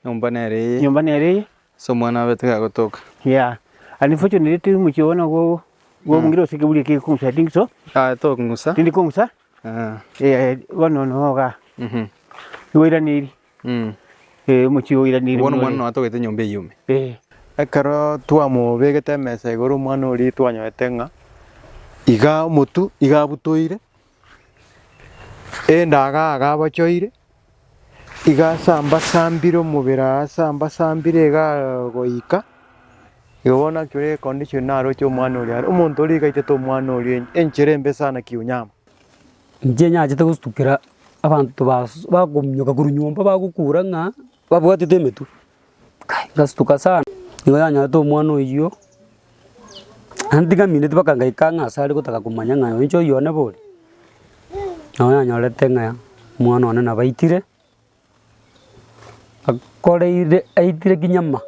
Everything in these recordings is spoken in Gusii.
Nyomba nere eye. Nyomba nere eye. Ase omwana abete gagotoka. Yeah. Unfortunately tiri omochie bono go gobungire gose keburi eke gekong'usa I think so. Ah, tokong'usa. Tindi kong'usa. Ah. Eh, bono no igaa. Mhm. Nigo oiraneirie. Mm. Eh, omochie oiraneirie. Bono omwana noyo atogete enyomba eyio ime. Eh. Ekero twamobegete emesa igoro omwana oria twanyorete ng'a iga omotwe iga abutoire, endaga iga abochoire, iga asambasambire omobere aa asambasambire igaa goika, igo bono actually econdition naroche omwana oria are, omonto oria iga aitete omwana oria enchera embe sana kiunyama. Inche nyachete gosutukera abanto bas bakominyoka korwa nyomba bagokura ng'a babwatete emetwe, kai ngasutuka sana, nigo yanyorete omwana oyio, naende tingamineti mpaka ngaika ang'e ase are gotaka komanya ng'a inche oyio one bori, nabo yanyorete ng'a omwana one nabaitire, akoreire aitire kinyama,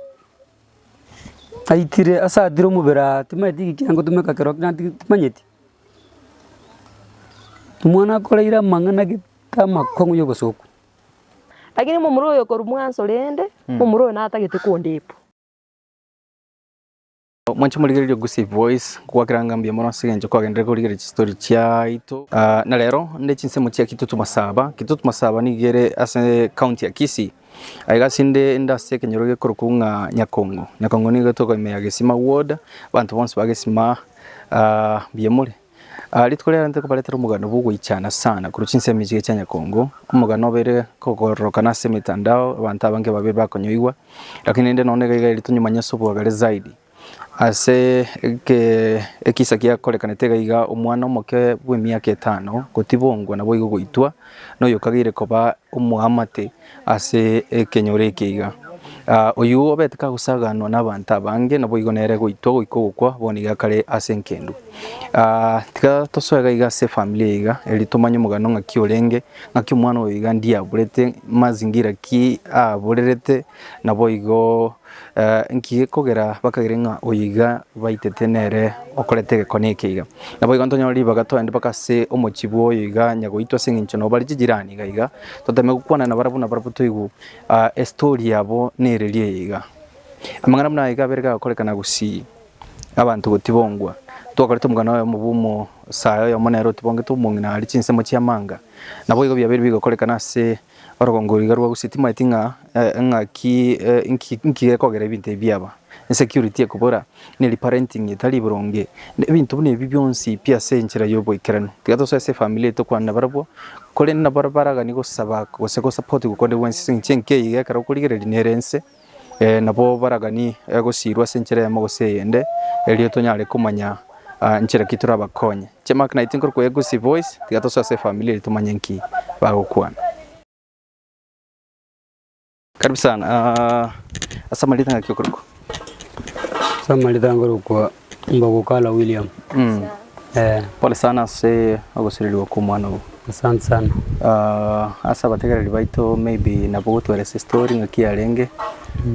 aitire ase atire omobere aa timanyeti giki agotumeka kero kende timanyeti. Omwana akoreire amang'ana gete amakong'u ya obosooku. Lakini momura oyo korwa mwanso rende, momura oyo natagete kondepu. Mwanche morigererie Gusii Voice, ngwakera ng'a mbuya mono ase eng'encho kwagenderire korigereria chistori chiaito. Ah, na rero nde chinsemo chia Kitutu Masaba. Kitutu Masaba nigo ere ase county ya Kisii. Aiga ase inde inde ase ekenyoro gekorokwa ng'a Nyakongo. Nyakongo nigo etoka ime ya Gesima ward, abanto bonsi ba Gesima ah, mbuya more. Ah, rituko riarente nkobaretera omogano bwa ogoichana sana korwa chinsemo echi chia Nyakongo, omogano obeire kogororokana ase emitandao, abanto abange babeire bakonyoigwa, lakini rende nonye iga iga erio tonyomanye ase obwagare zaidi. Ase eke ekisa giakorekanete iga iga omwana omoke bw'emiaka etano gotibongwa naboigo goitwa, na oyokageire koba omoamate ase ekenyoro eke iga. Oyio obete kagosaganwa nabanto abange naboigo nere goitwa goika ogokwa bono iga kare ase enkendu. Tiga tosoe iga iga ase efamiri eye iga erio tomanye omogano ng'aki orenge, ng'aki omwana oyo iga ndiye aborete, mazingira ki aborerete, naboigo. Nki gekogera bakagere ng'a oyo iga baitete nere okorete egekone eke iga? Naboigo ntonyore ribaga toende mpaka ase omochie bw'oyo iga nyagoitwa ase eng'encho nabo bare chijirani iga iga, toteme gokwana nabarabwo nabarabwo toigwe estori yabo nereria eye iga. Amang'ana buna aya iga abere gagokorekana gusii, abanto gotibongwa, twakorete omogano oyomo bwa omosae oyomo nere otibongete omong'ina aria chinsemo chi'amanga, naboigo biabeire bigokorekana ase. Orogongo iga rwa gusii timaeti ng'a ng'aki nki nki gekogera ebinto ebi biaba, insecurity ekobora, neri parenting etari boronge, ebinto buna ebi bionsi pi ase enchera ya oboikeranu. Tiga tosoe ase efamiri eye tokwane nabarabwo, korende nabo baraganie gosaba gose gosapotigwa konde gwensi ase eng'encho enka eye iga ekero okorigereria nere ense, nabo baraganie gosirwa ase enchera eyemo gose eyende, erio tonyare komanya nchera ki torabakonye. Inche Mark Knight nkorokwa Egusi Voice, tiga tosoe ase efamiri eria tomanye nki bagokwana. Karibu sana ah, ase amarieta ng'aki okorokwa? Ase amarieta nkorokwa Mbogokala William. Mm. Eh, Pole sana ase ogosirerigwa kwa omwana oo. asante sana. Ah, ase abategereri baito maybe nabo ogotweresa estory ng'aki yarenge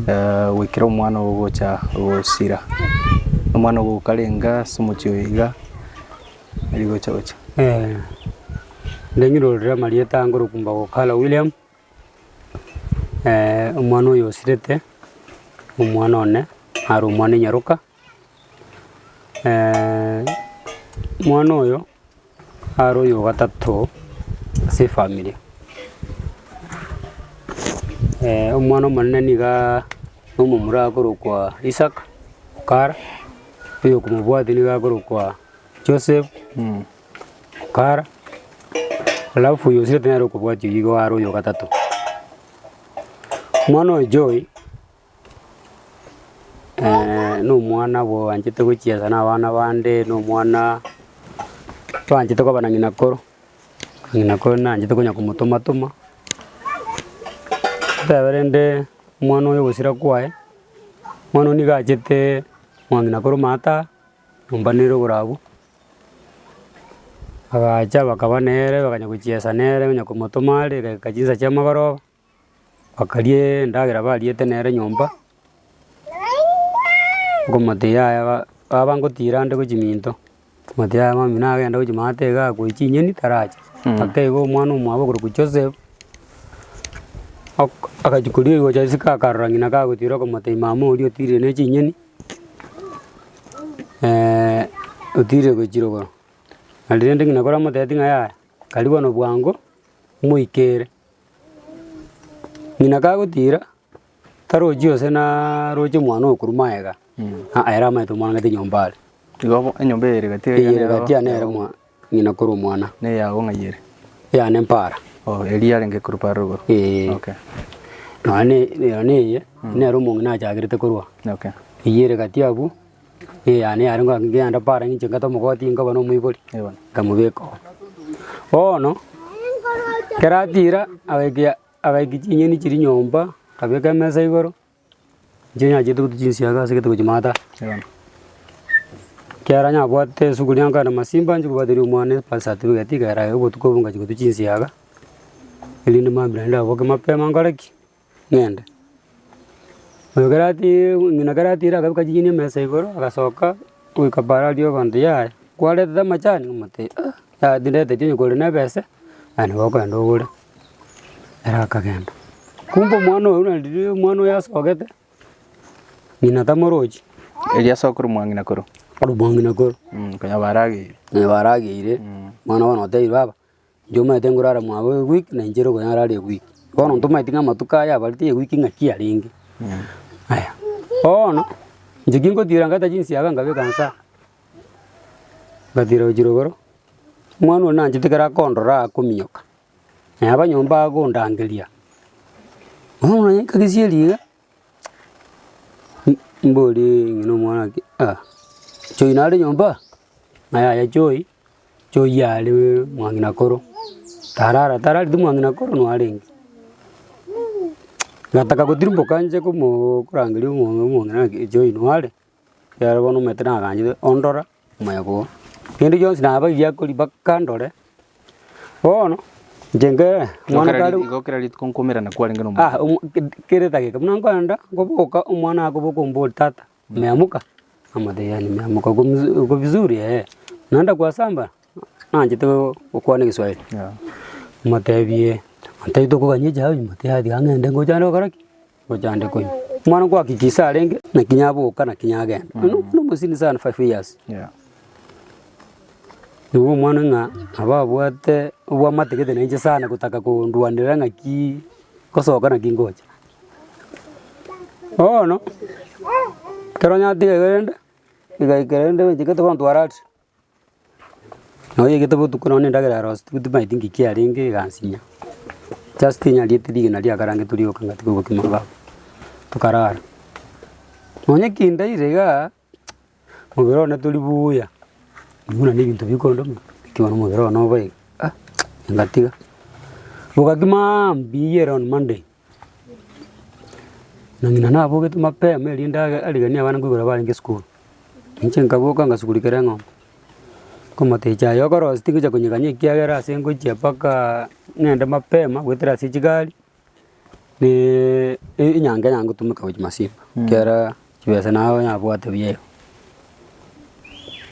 eh, goikera omwana oo gocha gosira. Omwana ogo okarenga ase omochie oyo iga, aria gocha gocha. Eh, ndenyirorere amarieta nkorokwa Mbogokala William, omwana oyo osirete, omwana one, naro omwana enyaroka. Omwana oyo are oyo ogatato ase efamiri, omwana omonene nigaa na omomura akorokwa Isaac Okara, oyo okomobwatia nigo akorokwa Joseph Okara, alafu oyo osirete nere okobwatia oyio igo are oyo ogatato. Omwana oyo Joy. Nomwana bwanchete gochiesa na abana bande, na omwana bwanchete koba na ng'ina koro, ng'ina koro nanchete konya komotoma toma, totebe rende omwana oyo ogosira kwaye, omwana oyio nigo achete mwa ng'ina koro maata, nyomba nere oborabu, agacha bakaba nere bakanya gochiesa nere onya komotoma are egaika chinsa chia magoroba. Bakaria endagera bariete nere nyomba, nkomotebia yaya ba baba ngotira ande gochia minto, nkomotebia yaya mami nagenda gochia maate igaa koiyia chinyeni taracha, ake igo omwana omwabo okorokwa Joseph, Ok agachia koria gocha isiko akarora ng'ina kagotira okomotebia mama oria otirire ne chinyeni, otirire gochia rogoro. Naende rende ng'ina kore amotebetie ng'a yaya, karia bono bwango, moikere. Ng'ina kagotira, tarochi gose naroche omwana oyo korwa magega, aa ere amaete omwana gati nyomba are. Igo bo enyomba eye ere gati Eye ere gati aa nere mwa ng'ina korwa omwana. Na eyago ng'ai ere? Eyane mpara. Oh, eria yarenge korwa para rogoro? Eeh. Okay. Nonya ne nonya na eye, nere omong'ina achakerete korwa. Okay. Eywo ere gati abwo, eyane yarenge ng'a ngenda para inche ngate omogoti nkoba na omoibori, Eeh bono. nkamobeka oo. Bono, ekero atira, agaikia agaikia chinyeni chiria nyomba, akabeka emesa igoro, inche nachete gotucha chinsiaga ase egete gochia maata. Ekiagera nabwate esuguri yankare na masimba nchia kobwateria omwana ebirth certificate ekero aye obotuko obo ngachia gotucha chinsiaga, erinde mambia naende aboke mapema nkore ki? Ng'ende. Oyo ekero atiire ng'ina ekero atiire akabeka chinyeni emesa igoro, agasoka, goika para aria abanto yaya, kwaretete amachani? Nkamotebia ah, yaya tindeteti onye kore na ebese, aye nabo okogenda ogore. Ere akagenda. Kumbe omwana oyo buna riria omwana oyo asogete, ng'ina tamorochi. Erio asoa korwa mwang'ina korwa. Korwa mwang'ina korwa. Konya barageire. Konya barageire, omwana bono otebirie baba, inche omanyete nkorara mwabo ewiki na inche ere okonyara arare ewiki. Bono ntomaeti ng'a amatuko aya abarete ewiki ng'aki arenge. Aya, bono, inche kingotira ngata chinsiaga nkabeka nsa, ngatira gochia rogoro, omwana oria nanchete ekero akondora akominyoka. Naye abanyomba agondangeria, bono nonye nkagisia iga, mbori ng'ina omwana naki ah, choi nare nyomba? Ng'a yaya choi, choi are mwang'ina koro, tarara tarareti mwang'ina koro noo arenge. Ngataka gotirimboka nche komoo korangeria omo omong'ina naki choi noo are, ekiagera bono omanyete naganchete ondora. Omanya ko kende gionsi nabairie akoria mpaka ndore, bono inche nke omwana Kera kare ri- igo kera rituko nkomerana kwarenge na omwana. ah omo kere edageka buna nkoenda nkoboka omwana akoboka ombori tata umeamuka, namotebia nimeamuka uko mzu uko vizuri eh, unaenda kwa samba? Nanchete gokwana egeswahili, Yeah. motebie ontebie tokogania echae motebie tiga ng'ende ngochande gokora ki? Gochande konywa. Omwana nkohakikisha arenge, naki nyaboka naki nyagenda. Nonya omwana omosini sana 5 years. Yeah. Nigo omwana ng'a nabo abwate obwamate gete nainche sana gotaka kondwanera ng'aki ngosoka naki ngocha. Bono, ekero nyatiga iga rende, egaika rende inche gete bono twararire. Nonya yaigete botuko nonya endagera yarositigwe timanyeti nki kiarenge egansinya, just nyariete rigena riakarangetwe rioka ngatiga obokima bwabo, tokarara. Nonya kindaire igaa, mobere one tori buya, buna na ebinto bikondoma, naki bono omobere one obe iga ah, ngatiga. Bogaki maambia ere on Monday, na ng'ina nabogete mapema erinde age ariganie abana nkoigora barenge esukuru. Inche nkaboka ngasugurikera eng'ombe, nkomotebia aye okorosia tingocha konyegania ekiagera ase ngochia mpaka ng'ende mapema goetera ase chigari, enyange yangotumeka gochia masimba, ekiagera chibesa nabo nabwate buya igo.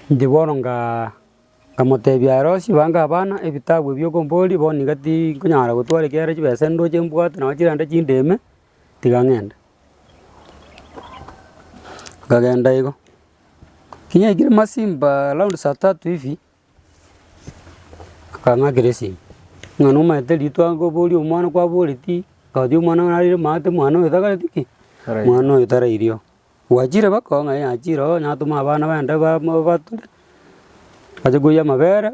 Inche bono nkaa nkamotebia arosie bange abana ebitabu ebio okomboria bono iga tinkonyara gotwara ekiagera chibesa ndoche mbwate nabo chirende chindeme, tiga ng'ende. Nkagenda igo, kinyaikire masimba around saa tatu hivi, akang'akera esimi, ng'a nomanyete riria twakoboria omwana kwaboretie, nkagotebi omwana narire maate mwana oyo takoreti ki? Mwana oyo tarairio. Gwachire baka ng'a nachire oo natoma abana baende ba bature, bache koiywa amabere,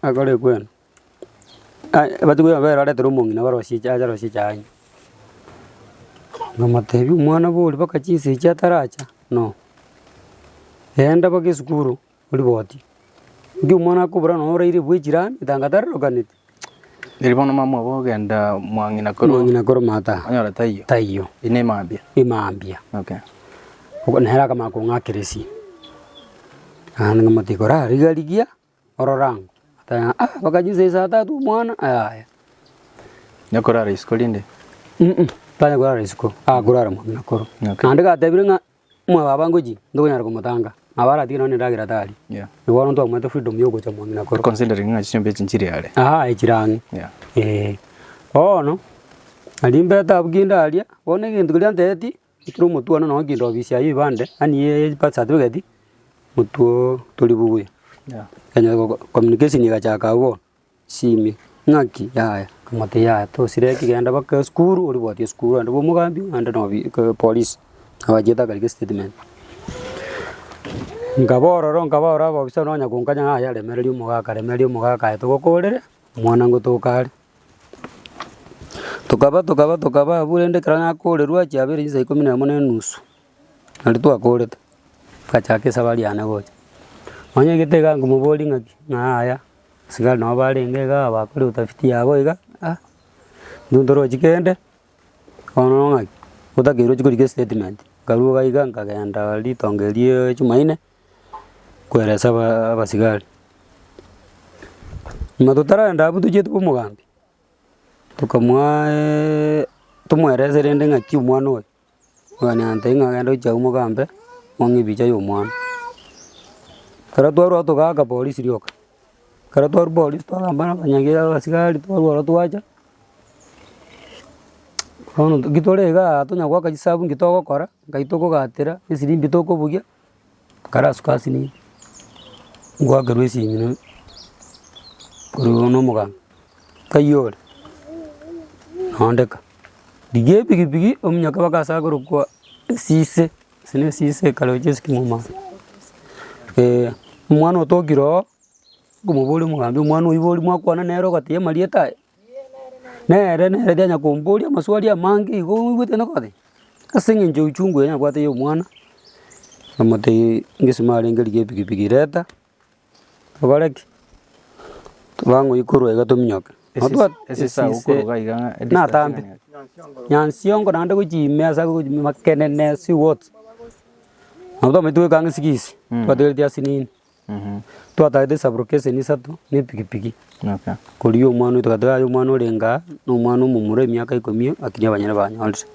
akore ekwenu. Bache koiywa amabere baretere omong'ina barosie echae ache arosie echae anywe. Nkamotebia omwana bori mpaka chinsa echi ataracha no, genda mpaka esukuru oriboti, nki omwana akobora nonye oraire bwa echirani tanga tararokaneti. Riria bono mama obo ogenda mwang'ina korwa Mwang'ina korwa maata onyora taiyo. taiyo, Eye nemambia. emambia. Okay. Nere akamanya kong'akera esimi, naende nkamotebia korariga rigia. Orora ang'o? Ateba ah mpaka chinsa saa tatu omwana yaya. Nyakorara isiko rinde? Mh, tanya korara isiko, akorara mwa ng'ina koro. Okay. Naende gatebire ng'a mwa baba ngochia, ntokonyara komotanga, nabo aratige nonye na endagera atari. Yeah. Igo bono ntwamanyete freedom ya ogocha mwa ng'ina koro. Considering ng'a chinyomba echi nchire are. Aha, echire ang'e. Yeah. Eeh. Bono, Aria mbete abwo kinde aria, bono egento keria antebetie, ekero omotwe one nonye kinde ofisi aywo ebande, yaani ye birth certificate, motwe oo tori buya. Ekanyora go communication egachaka abwo bono, esimi, ng'aki yaya, nkamotebia yaya tosireti genda mpaka esukuru oribotie esukuru naende bwa omogambi naende na obi polisi, abachiete akarika estatement. Nkaba ororo nkaba ororo abaofisa nonya gonkanya yaya remereria omogaka remereria omogaka aye togokorere, omwana ngotoka are. Tokaba tokaba tokaba abwo rende ekero nakorerwa chiabeire chinsa ikomi na emo na enusu, nario twakorete, ngachaka esabari yane gocha. Nonya egete iga nkomoboria ng'aki, ng'a yaya, asigari nabo barenge igaa bakore utafiti yabo iga, ah, intwe ntorochi kende, bono ng'aki, otakeire ochie korika estatement. Nkarwa iga iga nkagenda ritongo erio jumaine. Kweresa abasigari. Nyuma totaragenda abwo tochiete bwa omogambi, tokamoa tomoerese rende ng'aki omwana oyo, omogeni agantebia ng'a genda gochia abwo mogambe, mong'e ebicha ya omwana. Ekero twarwa togaaka polisi rioka, ekero twarwa polisi twagamba na abanyage abasigari twarwa ororo twacha, bono nki tore igaa tonya goaka chisabu nki togokora, nkai tokogatera, esirimbi tokobugia. Nkarasuka ase nigo, ngoakerwa esimi na korwa na omoganga, nkai ore? Nondeka, rigia epikipiki ominyoke mpaka ase akorokwa esise, ase na esise ekare gochia esike moma eh, omwana otokire oo, nkomoboria omogambi omwana oywo bori mwakwana nere ogatebia amarieta aye? Nere nere tianya komboria amaswali amange igo oigwete nokogotebia. Ase eng'encho uchungu eye nabwate ya omwana, namotebia ngesima arenge rigia epikipiki reta, tokore ki? Bang'oi korwa iga tominyoke. Esese agwo korwa iga iga ng'a Natambe, Nyansiongo naende gochia ime ase agochia ime makenene siwot, nabo twamanyete goika ang'e sigisi, twatigareti asinini. Twatagete esabulokeseni isato na epikipiki, korigia omwana oito togatiga aye omwana orenge aa, na omwana omomura emiaka ikomi lakini abanyene banyorire.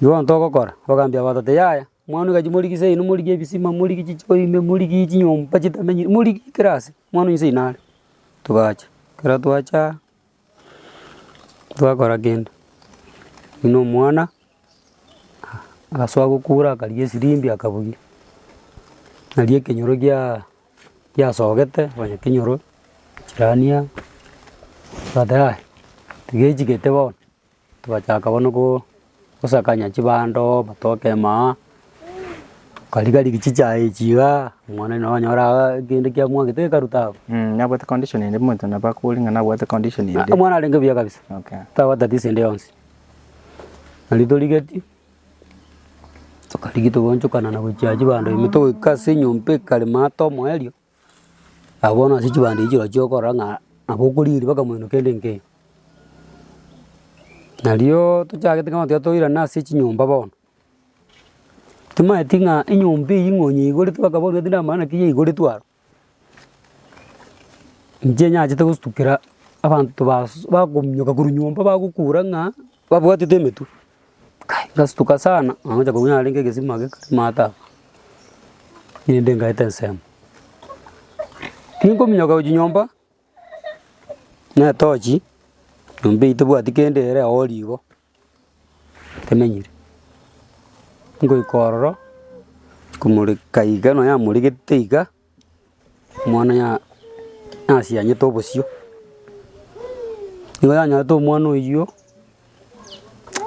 Igo bono togokora, abagaambi aba batatebia yaya, omwana oyo gachia morigie seino morigie ebisima morigie chichoo ime morigie chinyomba chitamenyiri morigie kera ase, omwana oyio seino are. Togacha, ekero twacha, twakora kende, oyio na omwana. Agasoa gokura akarigia esirimbi akabugia, nario ekenyoro giaa giasogete abanyakenyoro jirani aa, bagateba yaya tiga echigete bono, togachaka bono ko gosakanya chibando, matoke ime aa, tokarigarigi chichae echi igaa, omwana nabo onyora aa kende kiamwangete gekaruta abwo. Nabwate condition ende omonto nabo akori ng'a nabwate condition ende. Omwana arenge buya kabisa, Okay. tabwate tatizo ende yonsi. Nario torigetie, tokarigia togaonchokana na gochia chibando ime togoika ase enyomba ekarema ata omoerio, abwo bono ase chibando echio chirochio okorora ng'a nabo okorigereria mpaka moino kende nkeiyo. Nario tochagete ng'a tiga toirane ase chinyomba bono, timanyeti ng'a enyomba eywo ng'a onyeigorete mpaka bono tindamanya naki yaigoretwe aro. Inche nyachete gosutukera abanto bas bakominyoka korwa nyomba bagokura ng'a babwatete emetwe, kai ngasutuka sana, nagocha kobua narenge egesima gekare maate abwo, rende nkaeta ensemo. Tinkominyoka gochia nyomba, na etochi, nyomba eywo tebwati kende ere oo rigo. Temenyire, ngoika ororo, komoreka iga nonya namoregete iga, omwana ya nasianyete obosio. Nigo yanyorete omwana oywo,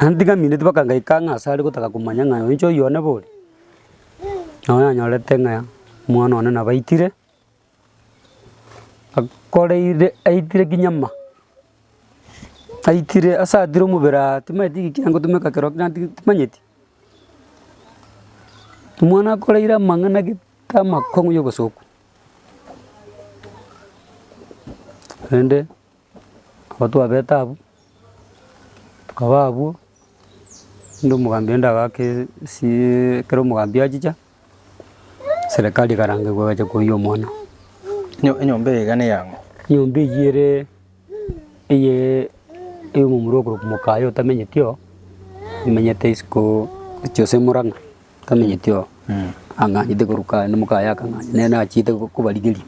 naende tingamineti mpaka ngaika ang'e ase are gotaka komanya ng'a inche oywo one bori, nabo yanyorete ng'a omwana one nabaitire, akoreire aitire kinyama. Aitire ase atire omobere aa timanyeti giki agotumeka kero kende timanyeti. Omwana akoreire amang'ana gete amakong'u ya obosoku. Rende aba twabete abwo, tokaba abwo, rende omogambi rende agaka esii ekero omogambi achicha, serikali ekarangerwa egacha koiywa omwana. Enyomba eye iga neyang'o? Enyomba eywo ere eye ey'omomura okorokwa Mokaya otamenyeti oo, omenyete isiko gochia ase Murang'a, tamenyeti oo, ang'anyete korwa kare na Mokaya akang'anya nere nachiete kobarigeria.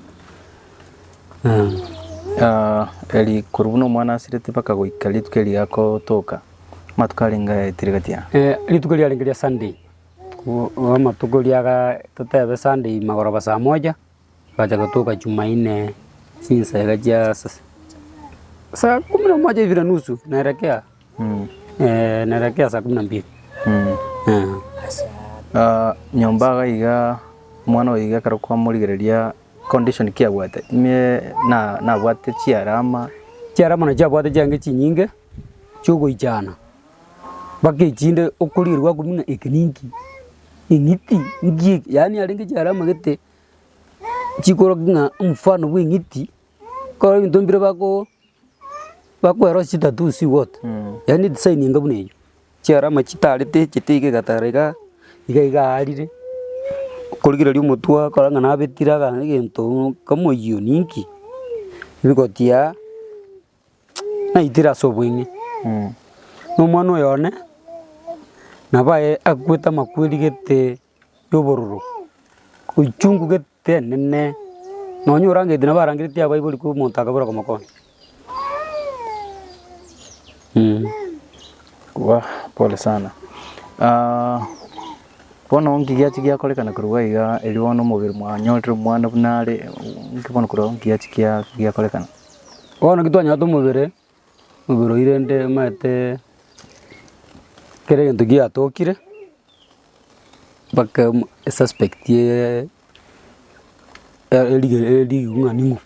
Eri korwa buna omwana asirete mpaka goika rituko eri agotoka, amatuko arenge ayaetire gati aya? Rituko riarenge ria Sunday, amatuko riaga totebe Sunday magoroba saa moja, Agacha gotoka Jumaine chinsa iga chia saa kumi na moja hivi na nusu naelekea naelekea saa kumi na mbili. Nyomba iga iga omwana oyo iga ekero kwamorigereria condition ki abwate? Ime na nabwate chiarama. Chiarama nachio abwate chiange chinyinge chiogoichana, mpaka echinde okorigerwa gwakumia ng'a eke ninki, eng'iti nki eke, yaani arenge chiarama gete. Chikorokia ng'a omofano bwa eng'iti, ekero ebinto mbire bako bakoerosia chitattoo ase igoti, yaani edesign enga buna eywo, chiarama chitarete chete iga egatara igaa, iga iga aarire, okorigereria omotwe okora ng'a nabetire agane egento kamoyio ninki, ebigoti aa. Naitire ase obweng'e, na omwana oyo one, nabo aye akwete amakweri gete ya obororo, ochungu gete enene, nonye orangeti nabo arangeretie abaibori korwa omonto akabora komokonya. Wah pole sana. Bono nki giachia giakorekana korwa iga erio bono omobere mwanyorire omwana buna are, nki bono korwa nki giachia kia giakorekana? Bono ki twanyorete omobere, omobere oyio rende omanyete kera egento giatokire, mpaka esuspect erigwe ng'a ning'o.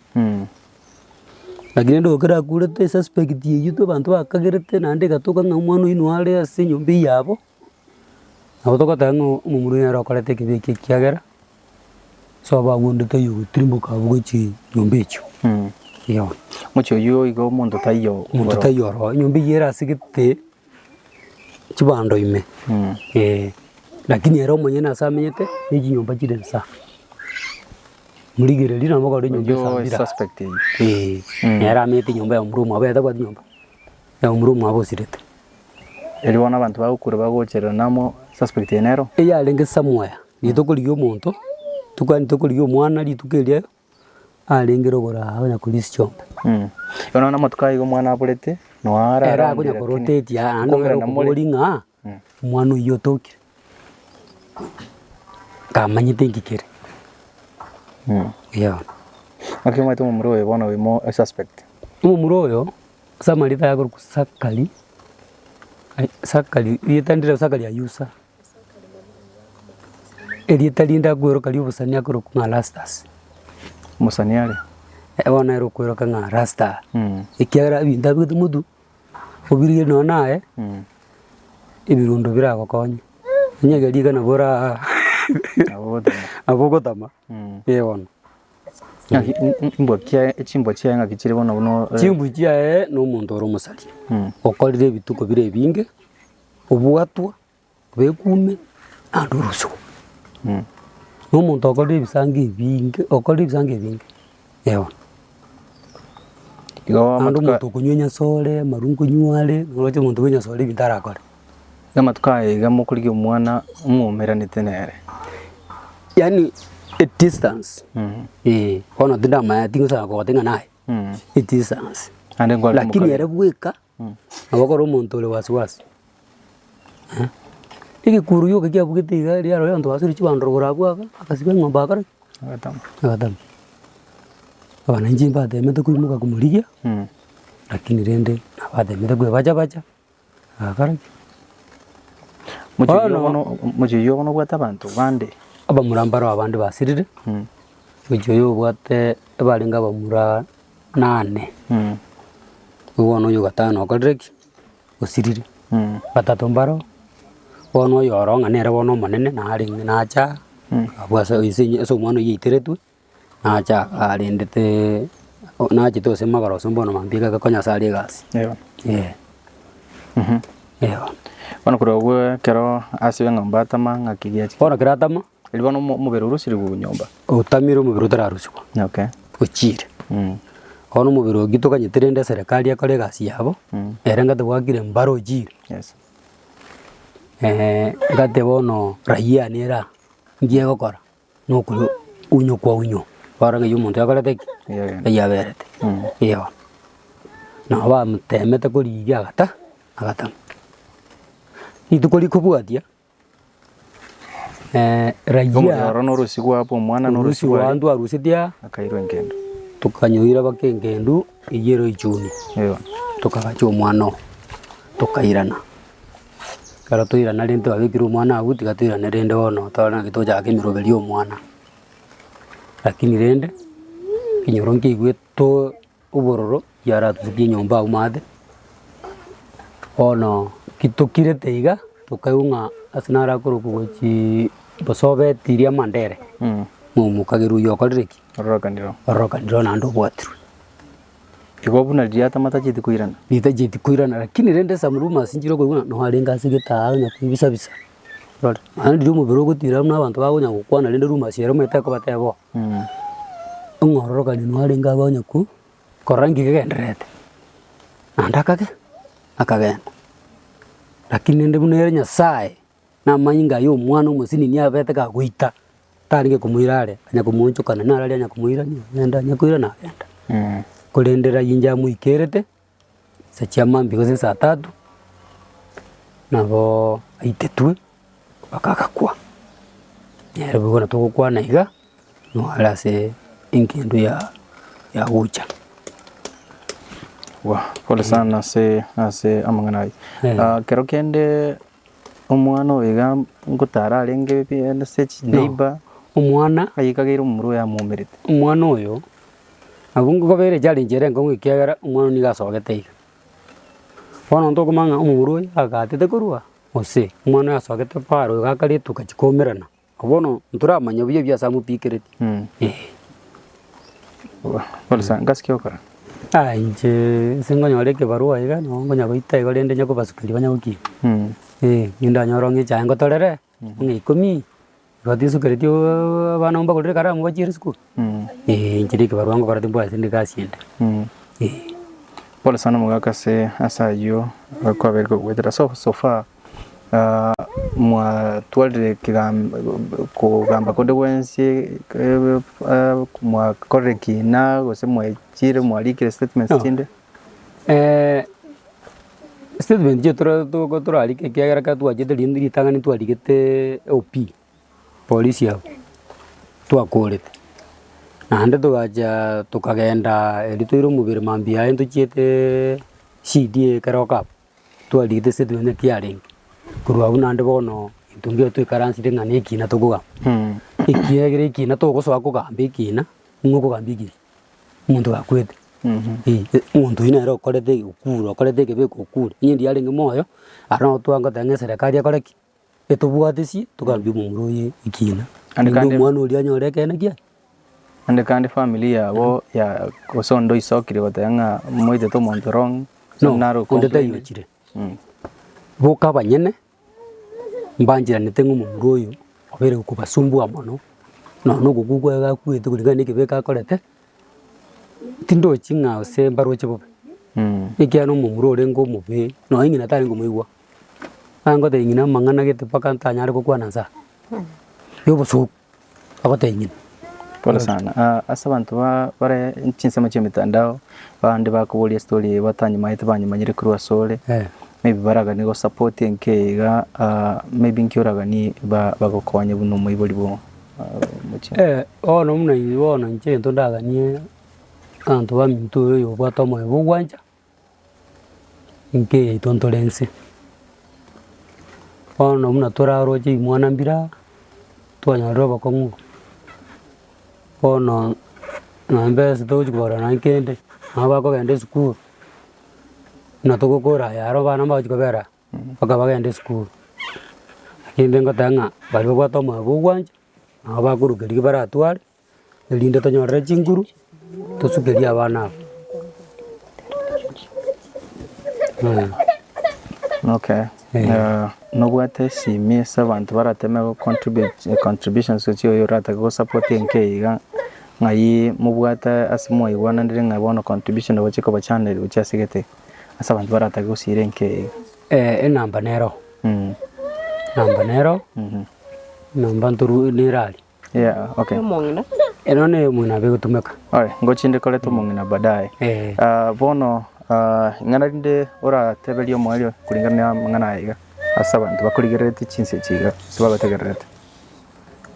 Lakini rende ekero akurete esuspect eywo abanto bakagerete naende egatoka ng'a omwana oyio noare ase enyomba eywo yabo. Nabo togoteba ng'a omomura oyo nere okorete ekibe eke ekiagera, ase abagundete taiyo ogotirimboka abwo gochia nyomba echio, iyo. Omochie oyio igo omonto taiyo Omonto ororo. taiyo ororo, enyomba eyio ere ase gete chibando ime, eh, lakini ere omonyene ase amenyete, na echinyomba chire nsa. Morigereria nabo okore enyomba Oyio esambire aa. suspect eyio. Eh, nere amenyete enyomba ya omomura omwabo ere tabwati nyomba, ya omomura omwabo osirete. Erio bono abanto bagokura bagochererana amo suspect eye nero. Eyarenge somewhere, rituko riria omonto, tokani tokorigia omwana rituko eria arenge rogoro aa onya korisia chiombe. Bono namatuko aya iga omwana aborete, noyo Ere ararondire akonya lakini korotetia aa naende nkomerana ere more. okobori ng'a omwana oyio otokire, kamanyete inki kere. Eeh. Naki omanyete omomura oyo bono oimo esuspect? Omomura oyo. Ase amarieta aya akorokwa Sakari, Sakari erieta ndire Sakari Ayusa, erieta rinde akweroka ria obosani akorokwa ng'a Rastus. Omosani are? Bono nere okweroka ng'a Rasta, ekiagera ebinto abegete motwe, obirigerie nonya naye, ebirundo biragokonye, onye riga nabo ora nabo ogotama, eh bono. Ng'aki imbwa chiaye chimbwa chiaye ng'aki chire bono buna ore. Chimbwa chiaye na omonto ore omosaria, okorire ebituko bire ebinge, obwatwa, obekume, naende orusigwe. Na omonto okorire ebisango ebinge, okorire ebisango ebinge, eh bono. Igo Naende amatuko omonto okonywa enyasore, amarwa nkonywa are, oroche omonto bwa enyasore ebinto arakore. Igo amatuko aya iga mokorigia omwana mwaumeranete nere. Yaani a distance eh, bono tindamanya tingosana kogoteba ng'a naye, a distance. Naende nkware Lakini komokabera. ere bweka, nabo okore omonto ore wasiwasi eh. Egekuro gioka kiabugete iga riarora abanto basure chibando rogoro abwo iga, agasiba eng'ombe agakora ki? Agatama. Agatama. Abananchi mbatemete koimoka komorigia, lakini rende nabatemete koebacha bacha. Agakora ki? Mochie oyio Bono- bono mochie oyio bono obwate abanto bande. Abamura mbaro abande basirire, mochie oyo obwate ebarenge abamura nane, bono oyo gatano okorire ki? Osirire. Batato mbaro, bono oyo oro ng'a nere bono omonene narenge nacha abwo ase ase ase omwana oyio aiteretwe. Nacha arendete nachete ase magoro ase mbono mambia iga agakonya ase aria egasi. Eeh. Eh. Eh bono. Bono korwa abwo ekero ase eng'ombe atama ng'aki giachia. Bono ekero atama. Erio bono omo omobere orosirigwe nyomba. Otamire omobere otararusigwa. Okay. Ochire. Bono omobere oyio tokanyete rende eserekari ekore egasi yabo, ere ngate gwakire mbaro ochire. Yes. Ngate bono raia nere aa, nki egokora? Nokore unyo kwa unyo, barora ng'a eywo omonto yakorete ki? Eyagenda. Eyio aberete. Eeh bono. Nabo bamotemete korigia agata, agatama. Rituko rikobwatia, raia Omorero na orosi gwa omwana na orosi orusi gwa rwa ntwarusetie aa, akairwa engendo. tokanyoira mpaka engendu eyio ere oichuni, Eeh. tokagacha omwana oo, tokairana. Ekero twairana rende twabekire omwana abwo tiga toirane rende bono tore naki tochaka emeroberio ya omwana. Lakini rende, ekenyoro nkeigwete obororo kiaratusukia enyomba abwo maate, bono kitokirete iga, tokaigwa ng'a ase naro akorokwa gochiiii bosobeti ria amandere, momokagerwa oywo okorire ki? Ororokanire. Ororokanire naende obwatirwe. Igo buna riria atama tacheti koirana. Ritacheti koirana lakini rende some rumours nchire okoigwa ng'a noo arenge ase egetaa onya koibisa bisa, orore. Naende riria omobere ogotira buna abanto bakonya gokwana rende rumours ere omanyete ekobateba oo. Ng'a ororokani noo arenge abwo onya ko korora nki kegendererete, naende akage akagenda. Lakini rende buna ere Nyasaye. Namanyinga aye omwana omosinini abete kagoita, tarenge komoira are, anya komoonchokana, naro aria anya komoirania, agenda anya koirana agenda. Korende raia inche amoikerete, saa chia mambia gose saa tatu, naboo aitetwe mpaka agakwa. Nere bono togokwana iga, nigo are ase engendo ya ya gocha. Wah, pole sana ase ase amang'ana ayio. Ah, kero kende Omwana oyo iga ngotara arenge ase chineighbour, Omwana aye kageire omomura oyo amwomerete. Omwana oyo, nabo nkobera echallenge ere enkong'u ekiagera omwana oyo nigo asogete iga. Bono ntokomanya ng'a omomura oyo agatete korwa gose omwana oyo asogete para oyo gakaretwa gachia koumerana. Bono ntoramanya buya ebi ase amopikereti, eh. Pole sana, ngasi ki ogokora? Ah inche ase nkonyora ekebarua iga nabo nkonya goita igo rende onye kobasukeria banya gokina. Eh, nindanyore ng'a echae ngotorere, ng'a ikomi, igo tinsukereti abana mbagorere ekaramu bachiere esukuru, eh inche na ekebarua ngokora timbwati rende egasi ende, eh. Pole sana omogaka ase ase ayio kwabeire kogoetera so so far. Mwatwarire kogamba konde gwensi mwakorire kina gose mwachire mwarikire statements chinde? Statement chiaito tore toko torarike ekiagera ekero twachete rinde ritang'ani twarigete OP, polisi abwo, twakorete. Naende togacha tokagenda erio toire omobere mambia yaye ntochiete CDA keroka abwo. Twarigete statement ng'a kiarenge, korwa abwo naende bono intwe mbia toikaransire ng'a na ekina tokogamba. Ekiagera ekina togosoa kogamba ekina, ng'o okogamba ekina? Omonto gakwete, eh, omonto oyio nere okorete okure okorete ekebe eke okure, onye ndiarenge moyo, aro nabo twangoteba ng'a eserekari ekore ki? Etobwatesie togambie omomura oyo ekina, Ande naende kande- omwana oria anyore ekeene kiaye. Ande kandi family yabo ya gose onde oisokire goteba ng'a moitete omonto wrong, gose No, naro onde complain. taiyo ochire. Boka abanyene, mbancheranete ng'a omomura oyo obeire gokobasumbua mono, nonya na ogokwa kwaye gakwete kulingana na ekebe akorete, tindochi ng'a gose mbaroche bobe. Ekiagera omomura orenge omobe, nonya ng'ina tarenge komoigwa. Agotebia ng'ina amang'ana gete mpaka ntanyare gokwana nsa, ya obosoku, agotebia ng'ina. Pole sana, ah, ase abanto ba bare chinsemo chia emitandao, bande bakoboria estory eye batanyemaete banyemanyire korwa asore, maybe baraganie gosupport enka eye iga, ah, maybe nki oraganie ba bagokonye buna omoibori bwo omochie. Bono buna inwe bono inche egento ndaganie abanto baminto oyo oyobwate omoyo bwa ogwancha. Inki yaito ntore inse, bono buna toraroche ebimwana mbira, twanyorire obokong'u obo, bono nonye ase togochi kogora nonye kende, nabo bakogenda esukuru, buna togokora aya aro abana mbagochi kobera mpaka bagende esukuru. Lakini rende ngoteba ng'a baria babwate omoyo bwa ogwancha, nabo bakoruka riria baratware. Erinde tonyorere chinguru, tosukerie abana aba. Okay. Nobwate esimi ase abanto barateme go contribute contributions gochia oyo oratake go support enka eye iga, ng'ai mobwate ase mwaigwananire ng'a bono contribution nabo chikoba channel gochia ase gete, ase abanto baratake gosira enka eye iga. Enamba nero, enamba nero, enamba ntoru nere aria. Yeah, okay. Omong'ina. Ero neye omong'ina nabo egotumeka. Alright, ngochinde koreta omong'ina baadaye. Eh. Ah, bono ah, ing'ana rinde orateberie omoerio kulingana na amang'ana aya iga ase abanto bakorigereretie chinsa echi iga gose bagotegererete.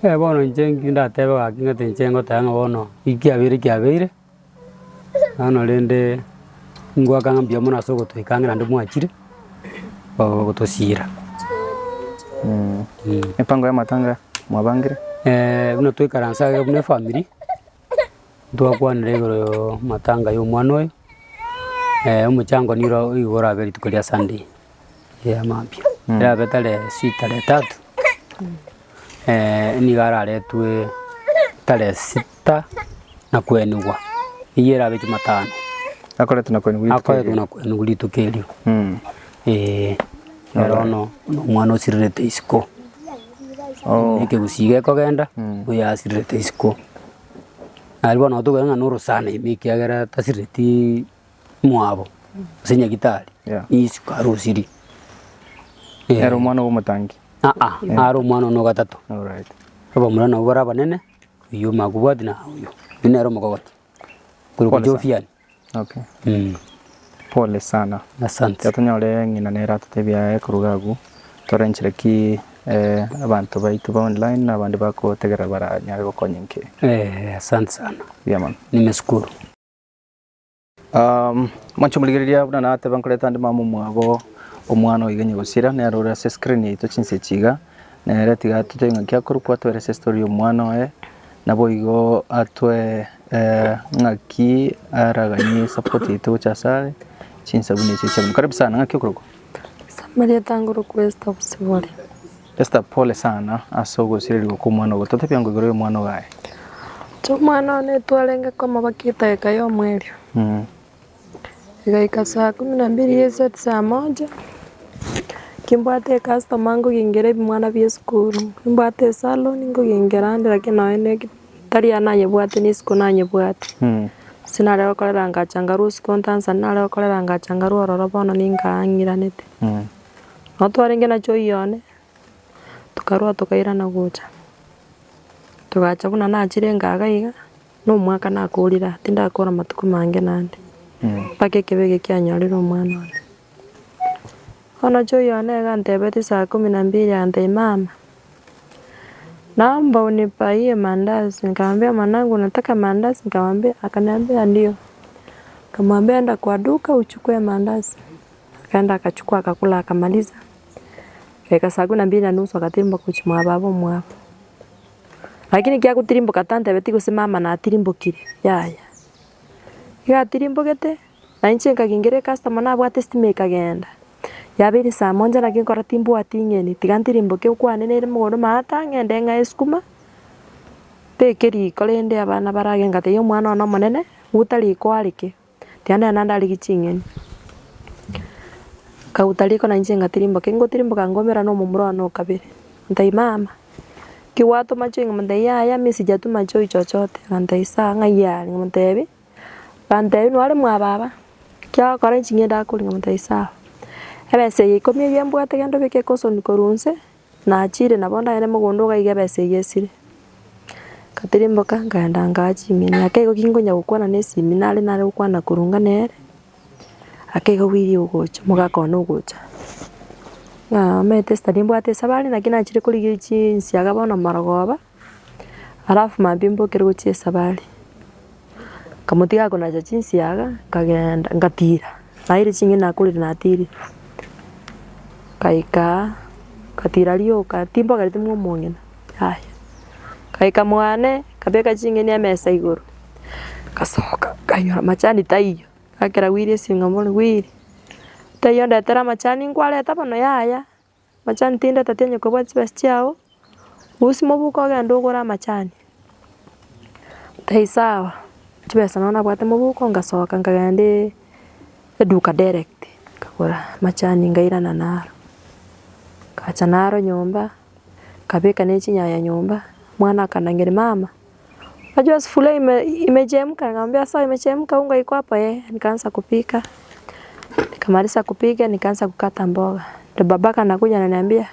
Eh, bono inche nki ndatebe gaki ng'ate inche ngoteba ng'a bono ki kiabeire kiabeire, bono rende ngoaka ng'a mbuya mono ase ogotoika ang'e naende mwachire, gotosira. Epango ya amatanga mwabangire? Buna twaikaransa iga buna efamiri, ntwakwanire igoro ya amatanga ya omwana oyo, omochango niro igo orabe rituko ria sunday, ya mambia, erabe tarehe sijui tarehe tatu, nigo araretwe tarehe sita na kwenigwa, eywo erabe jumatano. Akoretwe na kwenigwa rituko Akoretwe erio. na kwenigwa rituko erio, eh, ero bono omwana osirerete isiko. Oh. Ekegusii gekogenda, oyo asirerete isiko. Naende bono tokogenda ng'a norosana ime ekiagera tasirereti mwabo, ase nyagitari, Yeah. isiko arosirie. Ere omwana bwa omotangi. Aa, are omwana one ogatato. Alright. Abamura nabwo bare abanene, oyio omanya na oyo, oyio nere omokogoti, korwa Pole sana. Jovian. Okay. Pole sana. Asante. Tiga tonyore ng'ina nere atotebie aye koruga abwo, tore nchera ki abanto baito ba online na abande bagotegerera baranyare gokonya inki. Asante sana. Mbuya mono. Nimeshukuru. Mwanche omorigereria buna nateba nkoreta ande mama omwabo omwana oiga nyagosira nere ore ase screen yaito chinsa echi iga, nere tiga atotebie ng'aki akorokwa atwere ase estory ya omwana oye, naboigo atwe ng'aki araganie support yaito gocha asare, chinsa buna echi chia bono. Karibu sana, ng'aki okorokwa? Ase amarieta ngorokwa Esther Bosibori. Esther pole sana ase ogosirerigwa kwa omwana ogo, totebie ango igoro ya omwana ogo aye. Inche omwana one twarenge komobakia edageka ya omoerio, egaika saa kumi na mbili ya eseti saa moja, kimbwate ecustomer nkogingera ebimwana bia esukuru, nimbwate esalon nkogingera ande lakini nonye na eki tari aa nanyebwate na isiko nanyebwate. Ase nare gokorera ngacha nkarwa isiko ntansa nare gokorera ngacha nkarwa ororo bono ninkaa ng'iranete. Nabo twarenge na choi one, tokarwa tokairana gocha, togacha buna nachire nkaga iga, na omwaka nakorire aa, tindakora matuko mange naende, mpaka ekebe eke kianyorire omwana one. Bono choi one iga antebetie saa kumi na mbili agantebia mama, naomba unibaie mandazi, nikamwambia mwanangu unataka mandazi? Nikamwambia akaniambia ndio, nikamwambia enda kwa duka uchukue mandazi. Akaenda akachukua akakula akamaliza, ekaika saa kumi na mbili na nusu agatirimboka gochia mwa baba omwabo. Lakini kiagotirimboka tantebeti gose mama natirimbokire, yaya. Iga atirimbogete, na inche nkagingera ecustomer nabwate estima ekagenda, yabeire saa moja naki nkora timbwati ng'eni, tiga ntirimboke okwane nere mogondo maata ng'ende ng'ae esukuma, mbeke riko rende abana barage ngatebia omwana one omonene, uta riko areke. Tiga nere naende arigie ching'eni. Nkauta riko na inche ngatirimboka, ngotirimboka ngomera na omomura one o kabere, antebia mama, ki gwatoma choi? Nkamotebia yaya mi sijatuma choi chochote, agantebia sawa ng'ai are? Nkamotebia, agantebia nore mwa baba, kiagokora inche ng'ende akoria nkamotebia sawa. Ebesa eye ikomi eywo mbwate genda obeke ecaution korwa inse, nachire nabo ndagende mogondo iga iga ebesa eywo esire. Ngatirimboka nkaenda nkaa ching'eni, ake igo kinkonya gokwana na esimi nare nare gokwana korwa nere, ake igo bwiri ogocha omogaka one ogocha, ng'a omanyete sister nimbwate esabari naki nachire korigia chinsiaga bono marogoba, alafu mambia mbokere gochia esabari. Nkamotiga akonacha chinsiaga, nkagenda ngatira, naire ching'eni nakorire natirire, nkaika ngatira rioka timbogereti mwa omong'ina. Yaya, nkaika mwane, nkabeka ching'eni emesa igoro, ngasoka nkanyora machani taiyo, ngakera Willy esimi nkamboria Willy, taiyo ondetere amachani nkwareta bono yaya, machani tindeteti onye kobwate chibesa chiago, rusia mobuko ogende ogore amachani. Tai sawa, chibesa nonye nabwate mobuko ngasoka nkagenda eduka direct, nkagora amachani nkairana naro, ngacha naro nyomba. Nkabeka ne chinyanya nyomba, omwana akanangeria mama, unajua sufuria ime imechemka, nikamwambia sawa imechemka unga iko hapo eh, nikaanza kupika, nikamaliza kupika nikaanza kukata mboga, ndo babake anakuja ananiambia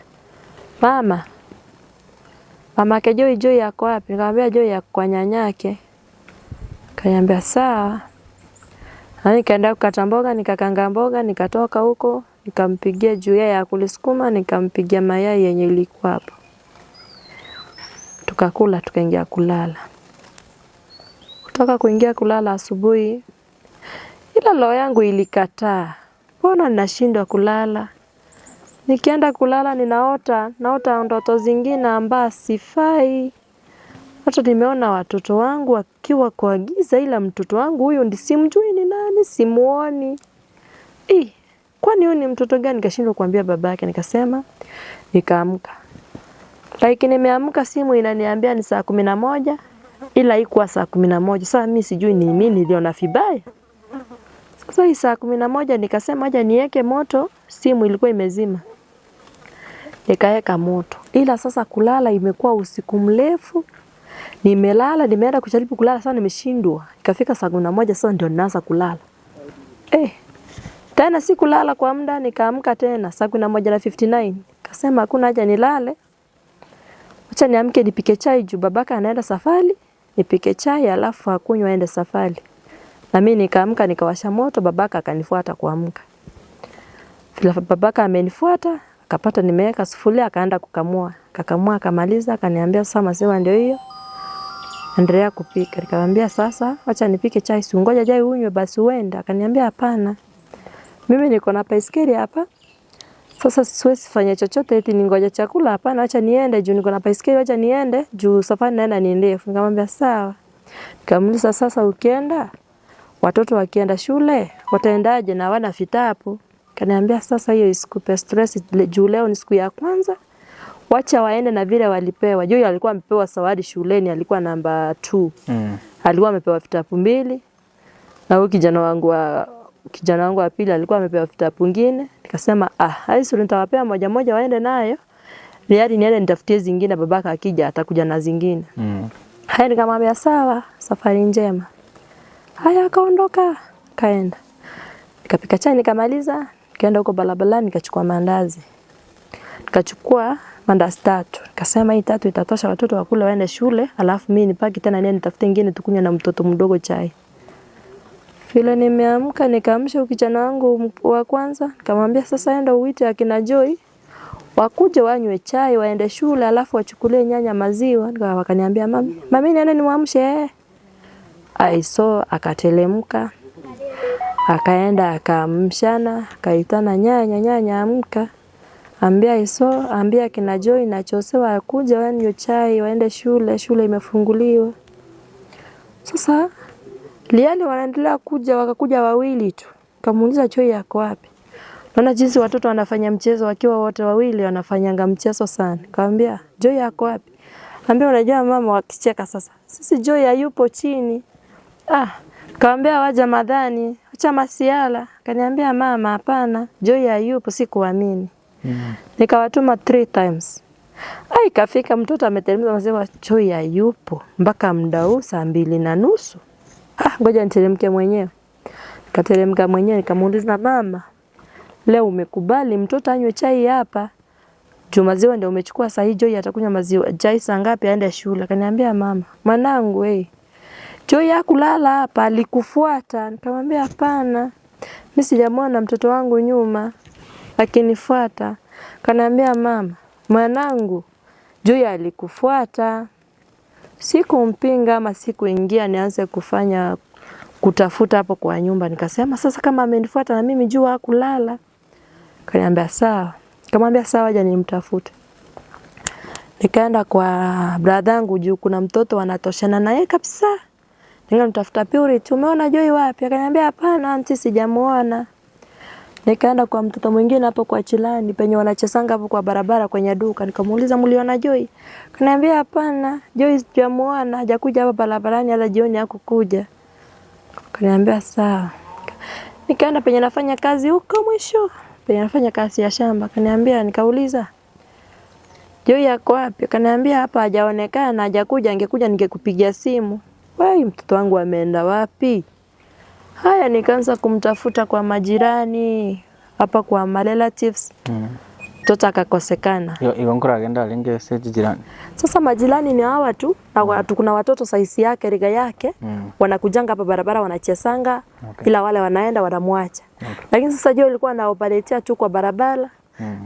mama. Mamake Joy, Joy ako wapi? Nikamwambia Joy ako kwa nyanyake. Akaniambia sawa. Na nikaenda kukata mboga, nikakanga mboga, nikatoka huko, nikampigia juu yeye akulisukuma, nikampigia mayai yenye ilikuwa hapo. Tukakula, tukaingia kulala. Kutoka kuingia kulala asubuhi, ila roho yangu ilikataa. Mbona ninashindwa kulala? Nikienda kulala ninaota, naota ndoto zingine ambazo sifai. Hata nimeona watoto wangu wakiwa kwa giza, ila mtoto wangu huyu ndi simjui ni nani, simuoni. Ih, kwani huyu ni mtoto gani? Nikashindwa kuambia babake, nikasema nikaamka. Like nimeamka simu inaniambia ni saa 11 ila haikuwa saa 11. Sasa mimi sijui ni mimi niliona vibaya. Sasa hii saa 11 nikasema acha niweke moto, simu ilikuwa imezima. Nikaeka moto. Ila sasa kulala imekuwa usiku mrefu. Nimelala, nimeenda kujaribu kulala sasa nimeshindwa. Ikafika saa 11 sasa ndio ninaanza kulala. Tena sikulala kwa muda nikaamka tena saa 11:59. Nikasema hakuna haja nilale. Acha niamke nipike chai juu babaka anaenda safari, nipike chai alafu akunywe aende safari. Na mimi nikaamka nikawasha moto, babaka akanifuata kuamka. Vile babaka amenifuata, akapata nimeweka sufuria akaenda kukamua. Akakamua akamaliza akaniambia sasa maziwa ndio hiyo. Endelea kupika. Nikamwambia sasa acha nipike chai, si ungoja chai unywe basi uende. Akaniambia hapana. Mimi niko na baiskeli hapa. Sasa siwezi fanya chochote eti ningoje chakula, hapana, acha niende juu niko na baiskeli, acha niende juu safari naenda ni ndefu. Nikamwambia sawa. Nikamuuliza sasa ukienda watoto wakienda shule wataendaje na hawana vitabu? Akaniambia sasa hiyo isikupe stress juu leo ni siku ya kwanza. Wacha waende na vile walipewa. Juu alikuwa amepewa zawadi shuleni, alikuwa namba 2. Alikuwa amepewa vitabu 2. Na huyu kijana wangu wa pili alikuwa amepewa vitabu vingine. Nikasema hizo nitawapea moja moja waende nayo. Ni hadi niende nitafutie zingine, babaka akija atakuja na zingine. Haya nikamwambia sawa, safari njema. Haya akaondoka, kaenda. Nikapika chai nikamaliza, nikaenda huko barabarani nikachukua mandazi. Nikachukua mandazi 3. Nikasema hii 3 itatosha watoto wakule waende shule, alafu mimi nipaki tena niende nitafute nyingine tukunywe na mtoto mdogo chai. Vile nimeamka nikaamsha kijana wangu wa kwanza, nikamwambia sasa enda uite akina Joy wakuje wanywe chai waende shule alafu wachukulie nyanya maziwa. Wakaniambia mami, mami niende nimuamshe. Ai so akatelemka. Akaenda akaamshana, akaitana nyanya, nyanya amka. Ambia iso, ambia kina Joy na Chose wakuje wanywe chai waende shule, shule imefunguliwa. Sasa Liali wanaendelea kuja, wakakuja wawili tu. Kamuuliza Joy yako wapi? Naona jinsi watoto wanafanya mchezo wakiwa wote wawili wanafanyanga mchezo sana. Nikamwambia Joy yako wapi? Ambia unajua mama, wakicheka sasa. Sisi Joy hayupo chini. Nikamwambia waja madhani, acha masiala. Akaniambia mama hapana, Joy hayupo, sikuamini. Nikawatuma 3 times. Ai, kafika mtoto ameteremka anasema Joy hayupo mpaka muda huu saa 2:30. Ngoja niteremke mwenyewe. Nikateremka mwenyewe nikamuuliza mama, leo umekubali mtoto anywe chai hapa? Juu maziwa ndio umechukua saa hii, Joy atakunywa maziwa chai saa ngapi aende shule? Akaniambia mama, mwanangu Joy hakulala hapa, alikufuata. Nikamwambia hapana, mimi sijamwona mtoto wangu nyuma akinifuata. Akaniambia mama, mwanangu Joy alikufuata. Sikumpinga ama sikuingia nianze kufanya kutafuta hapo kwa nyumba. Nikasema sasa kama amenifuata na mimi jua hakulala. Akaniambia sawa. Nikamwambia sawa, aje nimtafute. Nikaenda kwa brother yangu juu kuna mtoto wanatoshana naye kabisa. Nikamtafuta Purity, umeona Joy wapi? Akaniambia hapana auntie, sijamuona. Nikaenda kwa mtoto mwingine hapo kwa chilani penye wanachezanga hapo kwa barabara kwenye duka. Nikamuuliza mliona Joy? Akaniambia hapana, Joy sijamuona, hajakuja hapa barabarani hata jioni hakukuja. Akaniambia sawa. Nikaenda penye nafanya kazi huko mwisho, penye nafanya kazi ya shamba. Akaniambia, nikauliza Joy yako wapi? Akaniambia hapa hajaonekana, hajakuja, angekuja ningekupigia simu. Wai, mtoto wangu ameenda wapi? Haya, nikaanza kumtafuta kwa majirani, hapa kwa ma relatives. Mtoto akakosekana. Igo igo nkoragende arenge ase chijirani. Sasa majirani ni hawa tu na watu, kuna watoto size yake riga yake wanakujanga hapa barabara wanachezanga Okay. ila wale wanaenda wanamwacha. Lakini sasa Joy alikuwa anaopaletea tu kwa barabara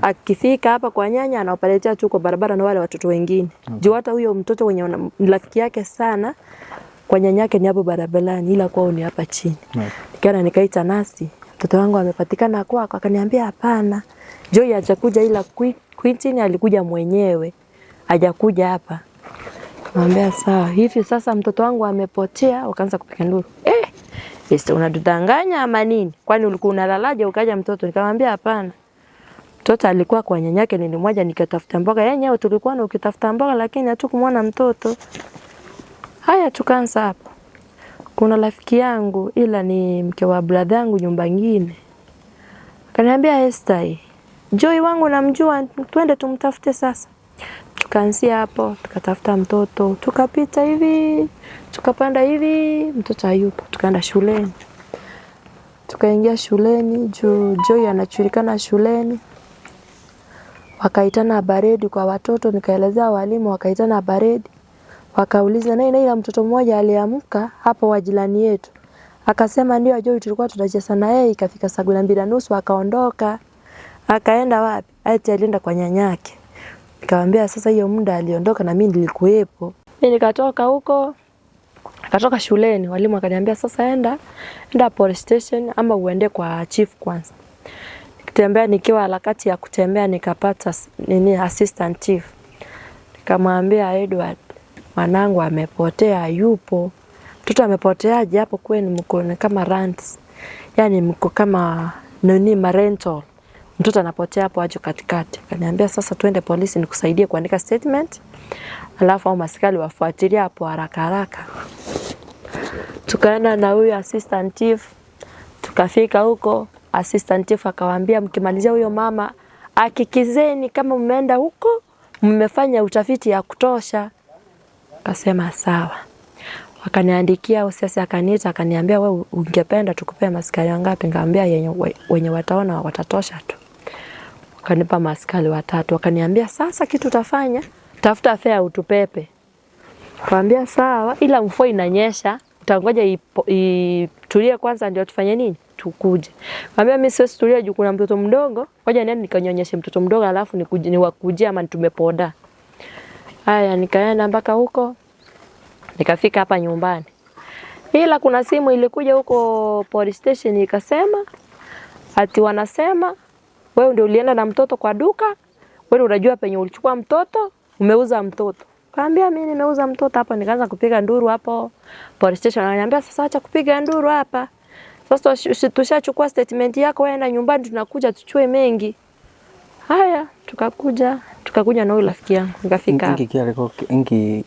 akifika hapa kwa nyanya anaopaletea tu kwa barabara na wale watoto wengine. Juu hata huyo mtoto wenye rafiki yake sana kwa nyanya yake ni hapo barabarani, ila kwao ni hapa chini. Okay. Nikaenda nikaita nasi, mtoto wangu amepatikana kwako? Akaniambia hapana, Joy hajakuja, ila Quintin alikuja mwenyewe, hajakuja hapa. Nikamwambia sawa, hivi sasa mtoto wangu amepotea. Wakaanza kupiga nduru, eh, Esther unatudanganya ama nini? Kwani ulikuwa unalalaje ukaja mtoto? Nikamwambia hapana, mtoto alikuwa kwa nyanyake, nilimwacha nikatafuta mboga yenyewe, tulikuwa na ukitafuta mboga, lakini hatukumwona mtoto. Haya, tukaanza hapo. Kuna rafiki yangu ila ni mke wa brother yangu nyumba ngine, akaniambia Esther, Joy wangu namjua, twende tumtafute sasa. Tukaanzia hapo, tukatafuta mtoto, tukapita hivi, tukapanda hivi, mtoto hayupo. Tukaenda shuleni, tukaingia shuleni juu Joy anajulikana shuleni. Wakaitana baredi kwa watoto, nikaelezea walimu, wakaitana baredi, wakauliza nai ila mtoto mmoja aliamka hapo wa jirani yetu akasema ndio Joy tulikuwa tunacheza na yeye, ikafika saa 12:30 akaondoka. Akaenda wapi? Ati alienda kwa nyanyake. Nikamwambia sasa hiyo muda aliondoka na mimi nilikuwepo. Mimi nikatoka huko, akatoka shuleni, walimu akaniambia sasa enda enda police station ama uende kwa chief kwanza. Nikitembea nikiwa harakati ya kutembea nikapata nini assistant chief. Nikamwambia Edward, mwanangu amepotea, yupo. Mtoto amepoteaje hapo kwenu mko ni kama rents. Yaani mko kama nini marental. Mtoto anapotea hapo aje katikati. Akaniambia sasa twende polisi nikusaidie kuandika statement. Alafu hao maskari wafuatilie hapo haraka haraka. Tukaenda na huyu assistant chief. Tukafika huko, assistant chief akawaambia mkimalizia huyo mama hakikizeni kama mmeenda huko mmefanya utafiti ya kutosha. Akasema sawa. Wakaniandikia OCS akaniita akaniambia wewe ungependa tukupee maskari wangapi? Nikamwambia wenye wataona watatosha tu. Wakanipa maskari watatu. Wakaniambia sasa kitu utafanya, tafuta fare utupepe. Nikamwambia sawa, ila mvua inanyesha, utangoja itulie kwanza ndio tufanye nini? Tukuje. Nikamwambia mimi siwezi tulia juu kuna mtoto mdogo, ngoja niende nikanyonyeshe mtoto mdogo alafu niwakujie ama nitume poda. Haya, nikaenda mpaka huko. Nikafika hapa nyumbani. Ila kuna simu ilikuja huko police station ikasema ati wanasema wewe ndio ulienda na mtoto kwa duka, wewe unajua penye ulichukua mtoto, umeuza mtoto. Kaambia mimi nimeuza mtoto hapo, nikaanza kupiga nduru hapo police station. Ananiambia sasa acha kupiga nduru hapa. Sasa tushachukua statement yako, wewe enda nyumbani, tunakuja tuchue mengi. Haya, tukakuja na huyu rafiki yangu, nikafika Ingi hapa. kiareko ingi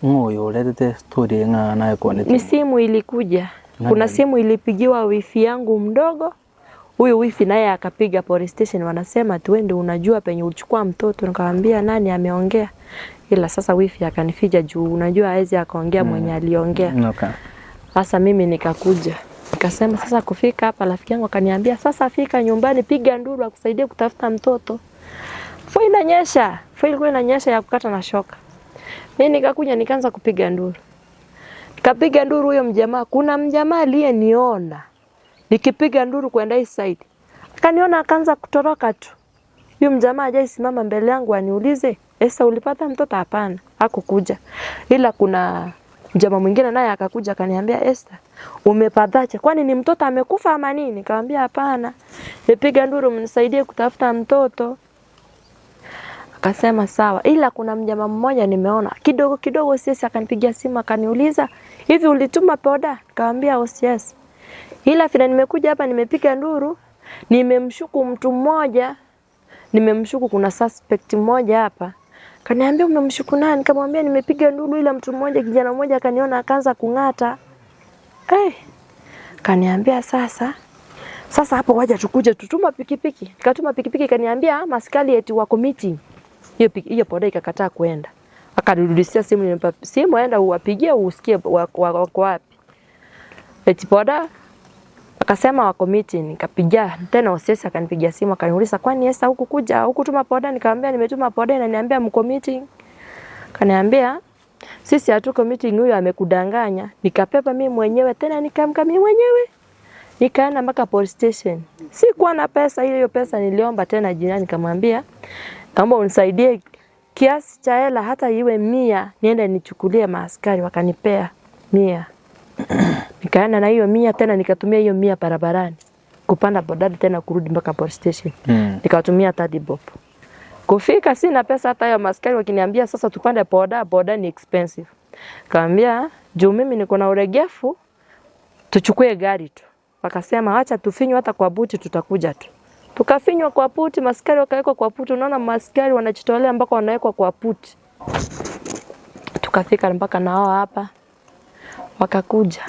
ng'oyo uretete story ng'a naye kuonete. Ni simu ilikuja. Nani Kuna ali- simu ilipigiwa wifi yangu mdogo. Huyu wifi naye akapiga police station, wanasema tuende, unajua penye ulichukua mtoto. Nikamwambia nani ameongea, ila sasa wifi akanificha juu unajua hawezi akaongea mwenye aliongea. Okay. Sasa mimi nikakuja nikasema sasa kufika hapa, rafiki yangu akaniambia sasa fika nyumbani, piga nduru akusaidie kutafuta mtoto. Mvua inanyesha, mvua ilikuwa inanyesha ya kukata na shoka. Mimi nikakuja nikaanza kupiga nduru. Nikapiga nduru huyo mjamaa, kuna mjamaa aliyeniona nikipiga nduru kwenda hii side. Akaniona akaanza kutoroka tu. Huyo mjamaa hajaisimama mbele yangu aniulize, Esther ulipata mtoto? Hapana, hakukuja. Ila kuna mjamaa mwingine naye akakuja akaniambia, Esther, umepataje? Kwani ni mtoto amekufa ama nini? Nikamwambia hapana. Nipiga nduru mnisaidie kutafuta mtoto. Akasema sawa, ila kuna mjamaa mmoja nimeona kidogo kidogo OCS akanipigia simu akaniuliza, hivi ulituma poda? Nikamwambia OCS. Ila vile nimekuja hapa nimepiga nduru, nimemshuku mtu mmoja, nimemshuku kuna suspect mmoja hapa. Kaniambia umemshuku nani? Nikamwambia nimepiga nduru, ila mtu mmoja, kijana mmoja akaniona akaanza kung'ata. Kaniambia sasa Sasa hapo waja tukuje tutuma pikipiki. Nikatuma pikipiki kaniambia maskari eti wako meeting. Hiyo hiyo poda ikakataa kuenda. Akanirudishia simu, nilimpa simu aenda uwapigie usikie wako wapi. Eti poda. Wakasema wako meeting, nikapigia tena Osesi akanipigia simu akaniuliza kwani Esther hukukuja hukutuma poda? Nikamwambia nimetuma poda, inaniambia mko meeting. Akaniambia sisi hatuko meeting, huyo amekudanganya. Nikapepa mimi mwenyewe tena nikaamka mimi mwenyewe nikaenda mpaka police station. Sikuwa na pesa ile, hiyo pesa niliomba tena jirani, nikamwambia naomba unisaidie kiasi cha hela hata iwe 100 niende nichukulie maaskari, wakanipea 100. Nikaenda na hiyo 100 tena nikatumia hiyo 100 barabarani kupanda bodaboda tena kurudi mpaka police station. Nikatumia 30 bob. Kufika sina pesa hata hiyo, maskari wakiniambia sasa tupande boda, boda ni expensive. Kaambia juu mimi niko na uregefu tuchukue gari tu. Wakasema acha tufinywe hata kwa buti tutakuja tu. Tukafinywa kwa puti, maskari wakawekwa kwa puti. Unaona maskari wanajitolea mpaka wanawekwa kwa puti. Tukafika mpaka na wao hapa. Wakakuja.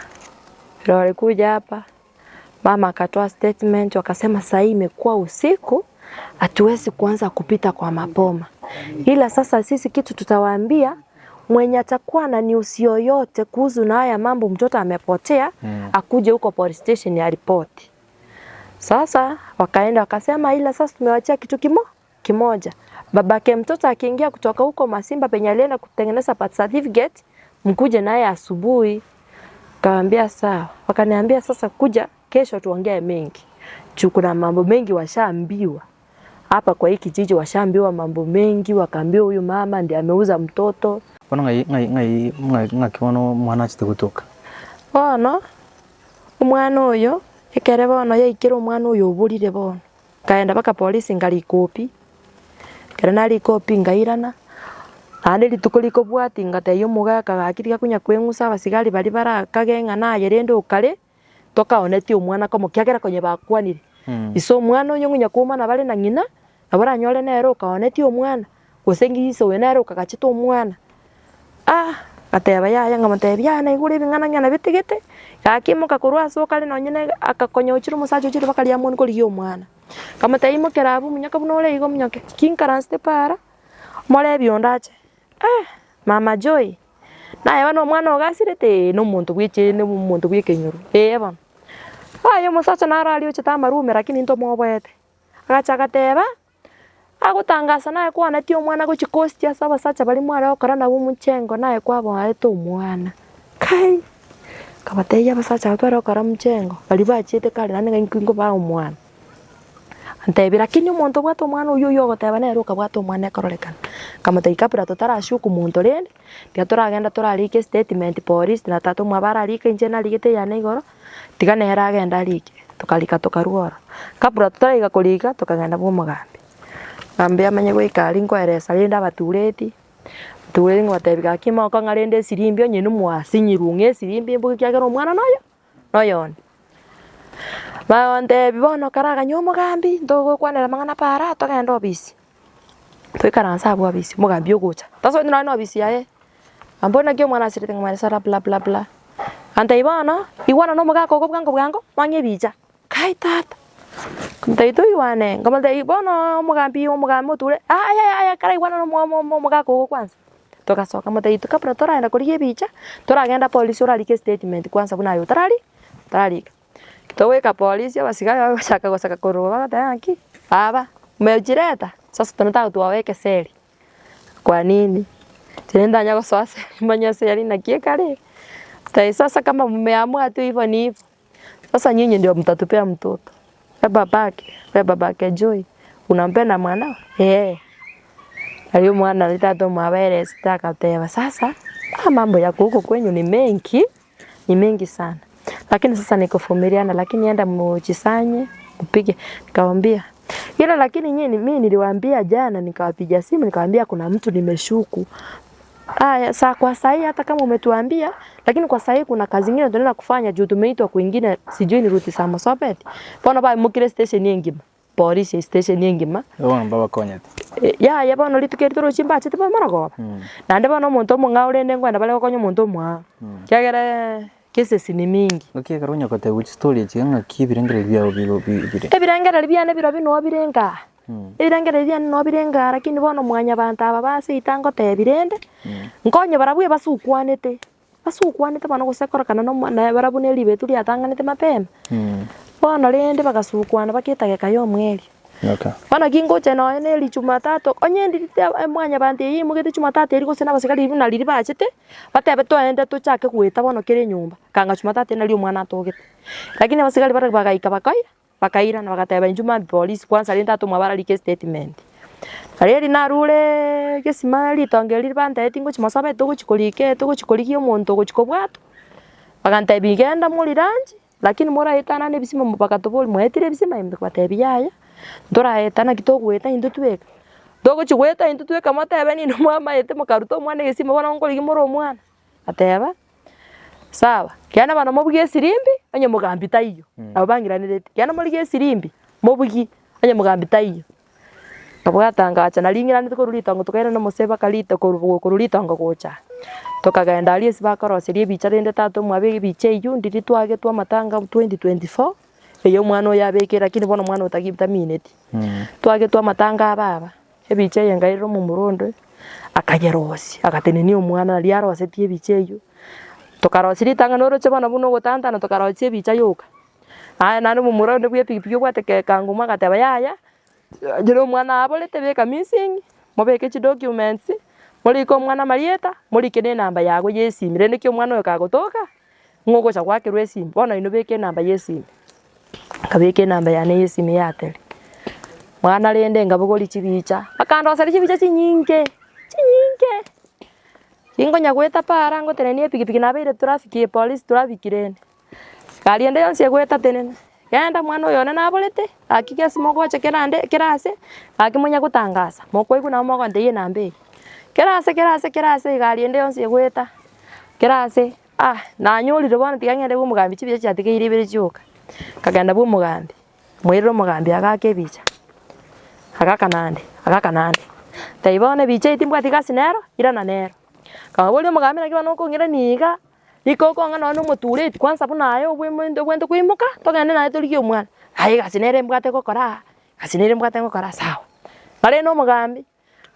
Vile walikuja hapa, mama akatoa statement, wakasema saa hii imekuwa usiku, hatuwezi kuanza kupita kwa maboma. Ila sasa sisi kitu tutawaambia mwenye atakuwa na news yoyote kuhusu na haya mambo mtoto amepotea, akuje huko police station ya ripoti. Sasa wakaenda wakasema, ila sasa tumewachia kitu kimoja. Babake mtoto akiingia kutoka huko Masimba penye alienda kutengeneza birth certificate, mkuje naye asubuhi. Kaambia sawa. Wakaniambia sasa kuja kesho tuongee mengi. Juu kuna mambo mengi washaambiwa. Hapa kwa hii kijiji washaambiwa mambo mengi, wakaambiwa huyu mama ndiye ameuza mtoto. Bono ng'ai ng'ai ng'ai ng'ai ng'aki bono omwana achete gotoka? Bono omwana oyo ekere bono yaikire omwana oyo oborire bono, nkaenda mpaka polisi nkarika opi, ekero narika opi nkairana, naende rituko rikobwatia ngatebia omogaka gaki riria konya koeng'usa abasigari baria barakage ng'a naye rende okare, tokaonetie omwana komo kiagera konya bakwanire. Ise omwana oyo ng'onya koumana bare na ng'ina, nabo oranyore nere okaonetie omwana, gose ng'a ise oyo nere okagachete omwana. Ah, ngateba yaya nkamotebia yaya naigure ebing'ana ng'a nabitigete, gaki imoka korwa ase okare nonye na akakonya ochire omosacha ochire mpaka riamoni korigia omwana. Nkamotebia imokera abwo omonyoke buna ore iga omonyoke, ki nkaransete para, morebi onde ache, eh, mama Joy, naye bono omwana ogasirete eh, na omonto bwa echeene omonto bwa ekenyoro, eh bono. Aye omosacha naro aria ochete amarume lakini ntomoboete, agacha agateba, agotangasa naye kwanetie omwana gochia coast ase abasacha baria mware gokora nabwo omochengo naye kwaboete omwana, kai! Nkabatebia abasacha aba tware gokora omochengo, baria bachiete kare naende ng'a intwe nkobaa omwana. Antebia lakini omonto obwate omwana oyio oyio ogoteba nere okabwata omwana ekororekana. Nkamotebia kabla totarashuku monto rende, tiga toragenda torarike estatement polisi na tata omwabo ararike inche narigete eyane igoro, tiga nere agende arike. Tokarika tokarwa ororo. Kabla totaraiga korika, tokagenda bwa omogambi. Omogambi amanye goika aria nkoeresa rende abatureti, abatureti nkobatebia gaki mokong'a rende esirimbi onye inwe mwasinyirwe ng'a esirimbi mbuya ekiagera omwana noyo noyone. Bagontebia bono karaganye omogambi, ntogokwanera amang'ana para togende obisi. Toikaranse abwo obisi, omogambi ogocha, tosoeti nonye na obisi yaye, Ambori naki omwana asirete ng'a mwana sara bla bla bla. Antebia bono, igwana na omogaka ogo bwango bwango, mwang'e ebicha. Kai tata, nkamotebia toigwane, nkamotebia bono omogambi omogambi oture, aya aya aya karaigwane na omo omo omogaka ogo kwanza. Togasoka nkamotebia kabla toraenda korigia ebicha, toragenda polisi orarike estatement kwanza buna aye otarari otararika. Togoika polisi abasigari bagochaka goseka korwa bagoteba ng'aki, baba mmechileta sasa tunataka tuwaweke seli. Kwa nini? Inche ntanya gosoa seli manye seli naki ekare, tai sasa kama mmeamua tu hivyo ni hivyo. Sasa nyinyi ndio mtatupea mtoto. We babake, we babake Joy, unampenda mwanao? Eh. Aria omwana aria tata omwabo aeresete agateba sasa, ah mambo ya huko kwenyu ni mengi, ni mengi sana. Lakini sasa ni kuvumiliana, lakini enda mujisanye, mpige. Nikamwambia, ila lakini nyinyi mimi niliwaambia jana nikawapigia simu nikawaambia kuna mtu nimeshuku. Aya, saa kwa saa hii hata kama umetuambia, lakini kwa saa hii kuna kazi ingine tunaenda kufanya juu tumeitwa kwingine, sijui ni ruti za Marsabit. Bono baimokire station engima, polisi station engima. Bono mbabakonyete. Yaya bono rituko eri torochie mbachete bono marogoba. Naende bono omonto omong'ao rende nkoenda bare gokonya omonto omwao. Ekiagera cases ni mingi. Naki ekero onya gotebiwa chistory echi ng'aki ebirengererio biao bigo bire? Ebirengererio biane birobio noo bire nkaa. Ebirengererio biane noo bire nkaa lakini bono mwanyabanto aba ba seita ngotebi rende, nkonye barabwo ebasukwanete, basukwanete bono gose kororekana na omwana barabwo na eribetu riatang'anete mapema. Bono rende bagasukwana mpaka etageka ya omwerio. Okay. Bono ki ngocha nonya na eri jumatatu, onye ndirite mwanyabanto eye yaimogete jumatatu eria gose na abasigari buna riria bachete, batebe toende tochake goeta bono kera enyomba, kanga jumatatu eria nario omwana atogete. Lakini abasigari baria bagaika bakaira, bakairana bagateba inchuo mambia polisi kwanza rende tata omwabo ararike estatement. Nario erio narureee egesima ritongo erio bantebetie ngochi mosobe togochi korika togochi korigia omonto ogochi kobwatwa, bagantebia genda moriranchi. Lakini moraetanane ebisima bakatoboria mwaetire ebisima intwe tokabatebia yaya, ntoraeta naki togoeta intwe tweka. Togochi goeta intwe tweka motebe nini mwamaete mokaruta omwana egesima bono nkorigia more omwana. Ateba, sawa, kiagera bono mobugie esirimbi, onye mogambi taiyo, nabo bang'iranereti, kiagera morigie esirimbi, mobugie, onye mogambi taiyo. Nkabwata ngacha nari ng'iranete korwa ritongo tokairana omosee mpaka rito korwa korwa ritongo gocha. Tokagenda aria ase bakoroseria ebicha rende tata omwabo ebicha eywo ndiria twagetwe amatanga 2024, eye omwana oyo abekire lakini bono omwana otagi tamineti. Twagetwe amatanga a baba, ebicha eye nkairera omomura onde, akayerosia, agatenenia omwana naria arosetie ebicha eywo, tokarosia ritang'ani oroche bono buna ogotantana tokarosia ebicha yoka. Aye naende omomura onde bwa epikipiki obwate ekangumu agateba yaya, Ekero omwana aborete beka missing, mobeke chidocuments, morike omwana amarieta, morike na enamba yago ya esimi rende ekio omwana oyo kagotoka, ng'o ogocha goakerwa esimi, bono inwe beka enamba ya esimi. Nkabeka enamba yane ya esimi ya Airtel, mwana rende nkabogoria chibicha, bakandoseria chibicha chinyinge, chinyinge, ginkonya goeta para ngotenenia epikipiki nabeire traffic police traffic rende. Gari ende yonsi egoeta tenena, genda omwana oyo one naborete, gaki gesi mogocha kera ande kera ase, gaki monya gotangasa, mokoigwa nabo mogontebia enamba eye. Kera ase kera ase kera ase egari ende yonsi egoeta, kera ase, ah nanyorire bono tiga ng'ende bwa omogambi chibicha chiatigaire ibere chioka, nkagenda bwa omogambi. Moirere omogambi agaaka ebicha, agaaka naende, agaaka naende. Tebia bono ebicha eye timbwati gasi nero, irana nero. Nkamoboria omogambi naki bono okong'irania iga, rika okong'a nonye na omotureti kwanza buna aye obwemente obwenerete koimoka, togende naye torigie omwana. Aye egasi nere mbwate gokora aa, egasi nere mbwate gokora sawa. Nkarenda omogambi,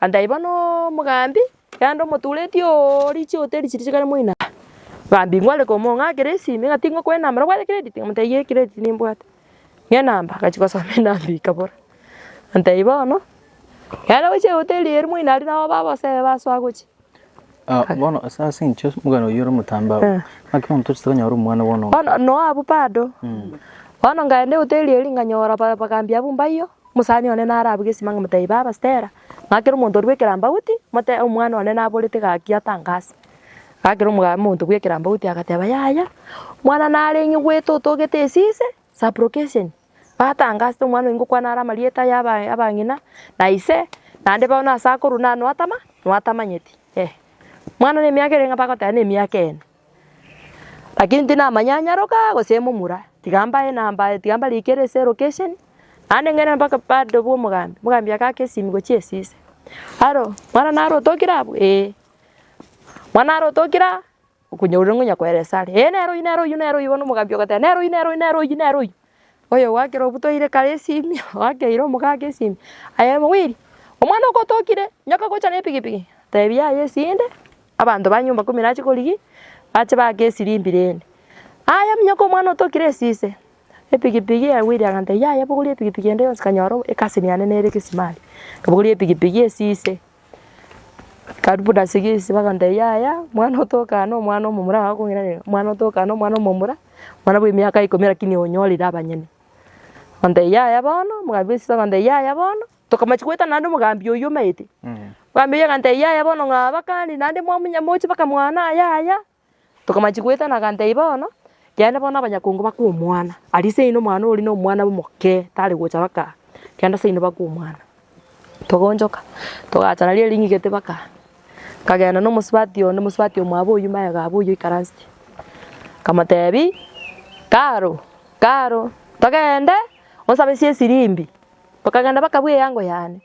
agantebia bono omogambi, genda omotureti oria chihoteli chiria chikare moino aa, mogambi ngware komong'akera esimi ng'a tingokoa enamba nobwate credit? Nkamotebia eh credit nimbwate, ng'a enamba, agachia gosoma enamba ekabora. Agantebia bono, genda gochia ehoteli eria moino aria nabo babosebe basoa gochia. Ah, bono ase ase eng'encho omogano oyio ore omotambe abwo, Eh. naki bono tochete konyora omwana bono Bono no abwo bado, bono nkaenda ehoteli eria nkanyora ba- bagambi abwo mbaiyo, omosani one nare abwo gesima nkamotebia baba Stella, ng'akere omonto oria bwa ekerambauti, mote omwana one naborete gaki atangase. Ng'akera omoga omonto bwa ekerambauti agateba yaya, omwana narenge goeta otogete esise, sub-location. Batangasete omwana oyo ngokwana are amarieta ya aba abang'ina na ise, naende bono ase akorwa na noatama noatamanyeti eh. Omwana na emiaka ere ng'a bagoteba na emiaka ene. Lakini tinamanya nyaroka gose momura, tiga mbae enamba tiga mbarikere ase elocation, naende ng'ende mpaka bado bwa omogambi, omogambi agaaka esimi gochia esise, aro mwana naro otokire abwo eh, mwana naro otokire aa. Okonyorire ng'a onya koeresa are, ee nere oyio nere oyio nere oyio bono omogambi ogoteba nere oyio nere oyio nere oyio nere oyio. Oyo ogoakera obutoire kare esimi, oakeire omogaka esimi, aye Mwiri, omwana ogotokire, nyoka gocha na epikipiki, tebia yaya esinde, abanto ba nyomba kumi nache korigia, bache baake esirimbi rende. Aya minyoka omwana otokire esise, epikipiki ya Willy agantebia yaya bogoria epikipiki ende yonsi kanyora ekaseni yane nere egesima aria, nkabogoria epikipiki esise. Karibu na sigisi bagantebia yaya, omwana otoka aa na omwana omomura bagakong'iraneria, omwana otoka aa na omwana omomura, omwana bwa emiaka ikomi lakini onyorire abanyene. Bagantebia yaya bono, omogambi bwa esisi agantebia yaya bono, tokamachia goetana naende omogambi oywo omanyete, omogambi oywo agantebia yaya bono ng'a bakani naende mwamunya moche mpaka mwane aya aya. Tokamachia goetana agantebia bono, genda bono abanyakongo bakoe omwana, aria seino omwana oria na omwana omoke tari gocha baka genda seino bakoe omwana. Togaonchoka, togacha nario ering'igete baka, nkagenda na omosubati onde omosubati omwabo oywo magega abwo oywo oikaransete, nkamotebia, karo, karo, togende onsabesie esirimbi, tokagenda mpaka bwa eango yane,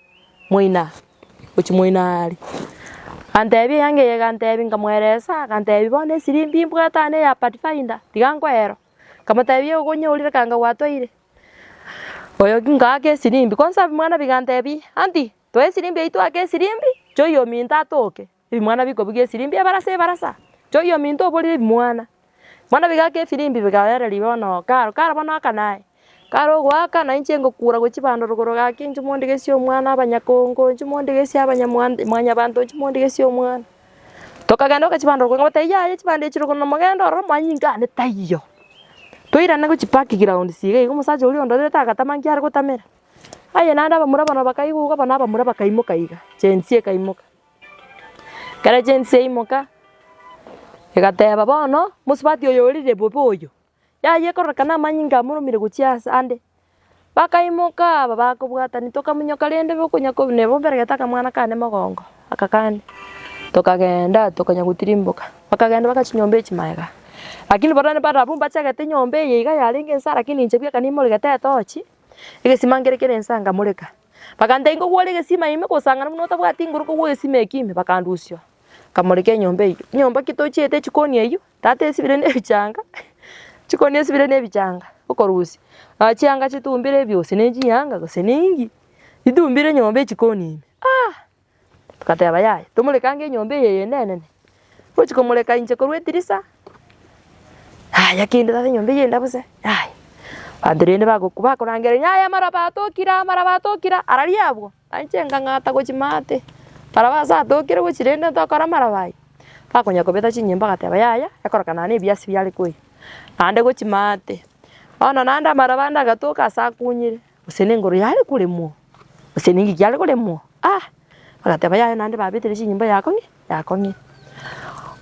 moino aa. Gochia moino aria, agantebia eanga eye egantebia nkamoeresa, agantebia bono esirimbi mbwate aa neya pathfinder, tiga nkoe ero. Nkamotebia ogonyorire kanga gwatoire, oyo ngaaka esirimbi, kwanza mwana bigantebia aunty toe esirimbi eywo twake esirimbi, joy ominto atoke, ebimwana bikobugia esirimbi ebarasa ebarasa, joy ominto oborire ebimwana. Bono bigaka efirimbi bigaereria bono karo, karo bono aka naye. Kare ogoaka na inche ngokura gochia bando rogoro gaki inchuo mondigesie omwana abanyakongo inchuo mondigesie abanyamwan mwanyabanto inchuo mondigesie omwana. Tokagenda gochia chibando rogoro nkabatebia yaya chibando echi rogoro namogende ororo manyinga ane taiyo. Toirane gochia park grounds iga iga omosacha oria ondorerete agatama nki are gotamera. Aye naende abamura bono bakaigwa igo bono abamura bakaimoka iga, chensi ekaimoka. Ekero chensi yaimoka, egateba bono, mosubati oyo orire bobe oyo, yaya ekororekana amanyinga amoromire gochia ase ande. Bakaimoka aba bakobwatani tokamonyoka rende bokonya ko nabo mberegete akamwana kane mogongo, aka kane. Tokagenda tokanya gotirimboka, bakagenda baka chinyomba echi magega. Lakini barabwo barabwo mbachagete enyomba eye iga yarenge inse lakini inche bweka nimoregete etochi, egesima nkere kere inse nkamoreka. Bagantebia nkogwore egesima ime gosang'ana buna otabwati nguru kogwa egesima eke ime, bakandusia oo, nkamoreka enyomba eywo. Enyomba ki tochiete echikoni eywo, tata esibire na ebichanga, chikoni esibire na ebichanga, okorusia, nonya chianga chitumbire ebiosi ne chianga gose ninki, chitumbire enyomba echikoni ime ah! Togateba yaya, tomoreke ange enyomba eye eyende enene, gochi komoreka inche korwa edirisa, yaya kende tata enyomba eye endabuse, yaya. Abanto rende bagokwa bakorangeria yaya amaraba atokire amaraba atokire araria abwo, na inche nkang'ata gochia maate, maraba ase atokire gochia rende tokore amaraba aywo. Bakonya kobeta chinyimbo bagateba yaya, ekororekana naende ebiasi biare koiywa, naende gochia maate. Bono naende amaraba ande agatoka ase akunyire. Gose nengoro yare koremwa, gose ninki kiare koremwa, ah! Bagateba yaya naende babetire chinyimbo yakong'e yakong'ire.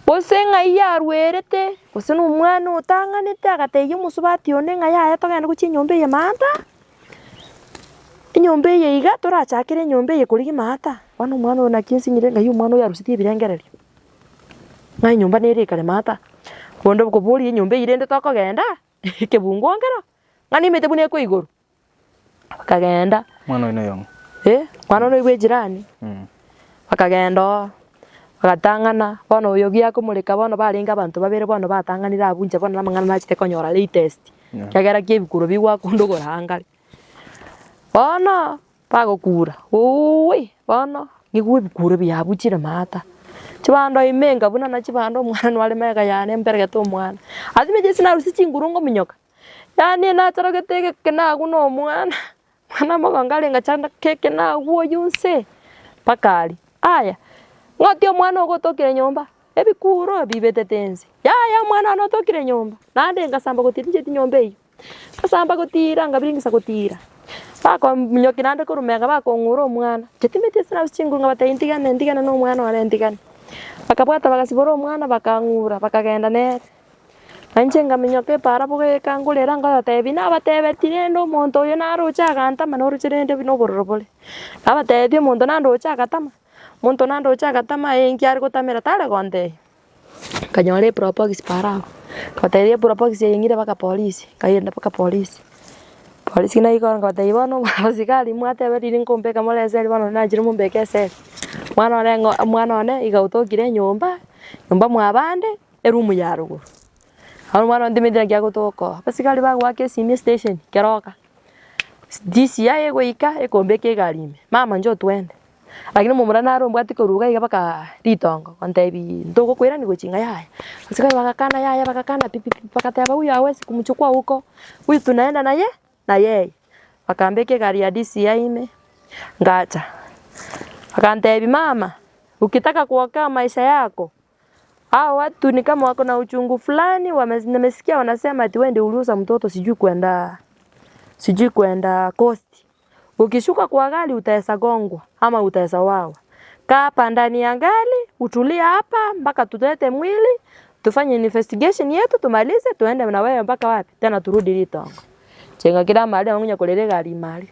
Gose ng'ai yarwerete, gose na omwana otang'anete agatebia omosubati one ng'a yaya togende gochia enyomba eye maata, enyomba eye iga torachakere enyomba eye korigia maata, bono omwana oyo naki nsinyire ng'ai omwana oyo arusetie ebirengererio, ng'a enyomba nere ekare maata, bonde okoboria enyomba eywo rende tokogenda, ekebungo nkero. Ng'a nimete buna ekwe igoro. Bakagenda. Omwana oyo noyong'o? Eh, omwana one oyo bwa ejirani. Bakagenda oo, bagatang'ana, bono oyo giakomoreka bono barenge abanto babere bono batang'anire abwo inche bono namang'ana nachete konyora latest, ekiagera kia ebikuro bigwakunda ogoranga are. Bono, Bagokura, Wuuwi! Bono nigo ebikuro biabuchire maata. Chibando ime nkabuna na chibando omwana nware magega yane mberegete omwana. Ase inche ase narusia chinguru nkominyoka, yaani nacharogete egeke nagwo na omwana, mwana mogongo arenge chanda keke nagwo oywo nse, mpaka aria. Aya, ng'otie omwana ogo otokire nyomba, ebikuro bibetete nse, yaya omwana one otokire nyomba, naende ngasamba gotiira inche tinyomba eywo. Ngasamba gotiira, nkabiringisa gotiira, bakominyokia naende korwa mega bakong'ura omwana, inche timeti ase nabwo chinguru nkabatebia ntigane ntigane na omwana one ntigane. Bakabwata bagasibora omwana bakang'ura bakagenda nere. Na inche nkaminyoka epaara bogoika ngorera nkobatebia nabatebetie rende omonto oyo naroche agantama noroche rende buna obororo bore. Nabatebetie omonto nandoche agatama, omonto nandoche agatama ee inki are gotamera tare gontebia. Nkanyora eprobox paaro abwo, nkabatebia eprobox eye ng'ire mpaka polisi, nkagenda mpaka polisi, polisi naika ororo nkabatebia bono abasigari mwateba riria nkombeka more eseri bono nachire mombeke eseri, mwana one ng'o omwana one iga otokire enyomba, nyomba mwa bande, eroom ya rogoro. Bono omwana one timanyeti naki agotoka oo, abasigari bagoaka esimi estation keroka, DCI egoika ekombeka egari ime, mama nchoo twende. Lakini omomura naro ombwati korwa iga iga mpaka ritongo, ontebiaa ntogokoirania gochia ng'a yaya, abasikari bagakana yaya bagakana pi pi pi bagateba huyu hawezi kumchukua huko, huyu tunaenda naye na yeye. Bakambeka egari ya DCI ime, ngacha, bakantebia mama, ukitaka kuokoa maisha yako, hao watu ni kama wako na uchungu fulani wame nimesikia wanasema ati wewe ndiye uliuza mtoto sijui kwenda sijui kwenda coast. Ukishuka kwa gari utaeza gongwa ama utaeza wawa. Kaa hapa ndani ya gari, utulie hapa mpaka tulete mwili, tufanye investigation yetu tumalize tuende na wewe mpaka wapi? Tena turudi Ritongo. Chenga kera amari nabo nkonya korera egari ime aria.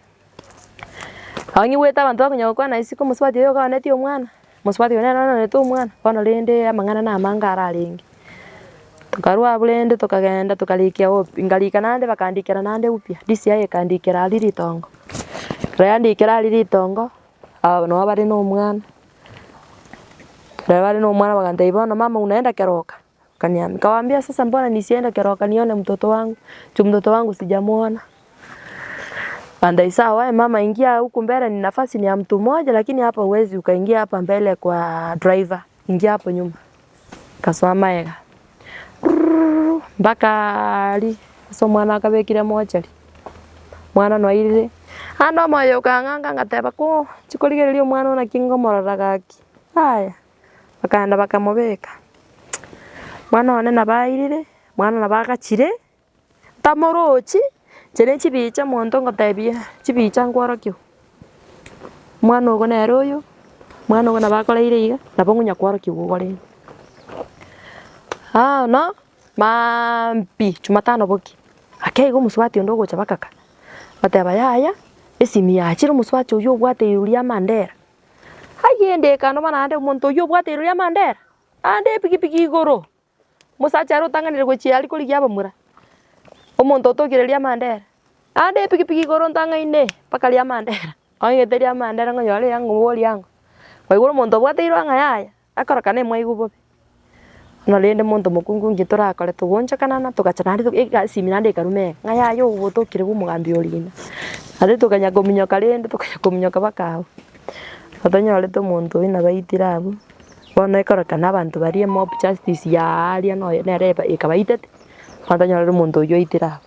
Nabo nyigwete abanto bakonya gokwana isiko omosubati oyo okaonetie omwana, omosubati oyo nere oonete omwana, bono rende amang'ana na amange ararenge. Tokarwa abwo rende tokagenda tokarikia opi nkarika naende bakandikera naende upya, DCI ekandikera aria ritongo. Ekero yandikera aria ritongo, aba nabo bare na omwana, ekero bare na omwana bagantebia bono mama unaenda keroka, bakaniambia, nkawaambia sasa mbona nisiende keroka nione mtoto wangu, juu mtoto wangu sijamuona. Bakantebia sawa mama ingia huku mbele ni nafasi ni ya mtu mmoja lakini hapa huwezi ukaingia hapa mbele kwa driver, ingia hapo nyuma. Nkasoa magega rurururu mpaka aria ase omwana akabekire mochari. Omwana noairire, naende omoyo okang'anga ngateba ko chikorigereria omwana one naki ngomorora gaki, yaya, bakaenda bakamobeka. Omwana one nabo airire, omwana nabo agachire, ntamorochi, inche ne chibicha omonto ngotebia chibicha nkworokiwa, omwana ogo nere oyo, omwana ogo nabo akoreire iga, nabo ngonya kworokiwa igo rende. Bono, maambia jumatano bokie, ake iga omosubati onde ogocha bakaka, goteba yaya, esimi yachire omosubati oywo obwate igoro ria Mandera. Ayio endekano bono naende omonto oywo obwate igoro ria Mandera, naende epikipiki igoro, omosacha ere otang'anire gochia aria korigia abamura, omonto otokire ria Mandera, naende epikipiki igoro ntang'aine mpaka ria Mandera, ong'ete ria Mandera ng'onyore iga ng'oborie ang'o, kwaigure omonto obwate igoro ng'a yaya. Akorokana emwaigwa bobe. Bono rende monto mokungu inki torakore togoonchokanana togacha naende toga egasi ime naende ekaruma eye, ng'a yaya obo botokire bwa omogambi oria ime. Naende tokanya kominyoka rende tokanya kominyoka mpaka abwo, otonyorete omonto oyio nabaitire abwo, bono ekorokana abanto baria emob justice yaaria noyo nere eba ekabaitete, bono tonyorire omonto oyio oitire abwo.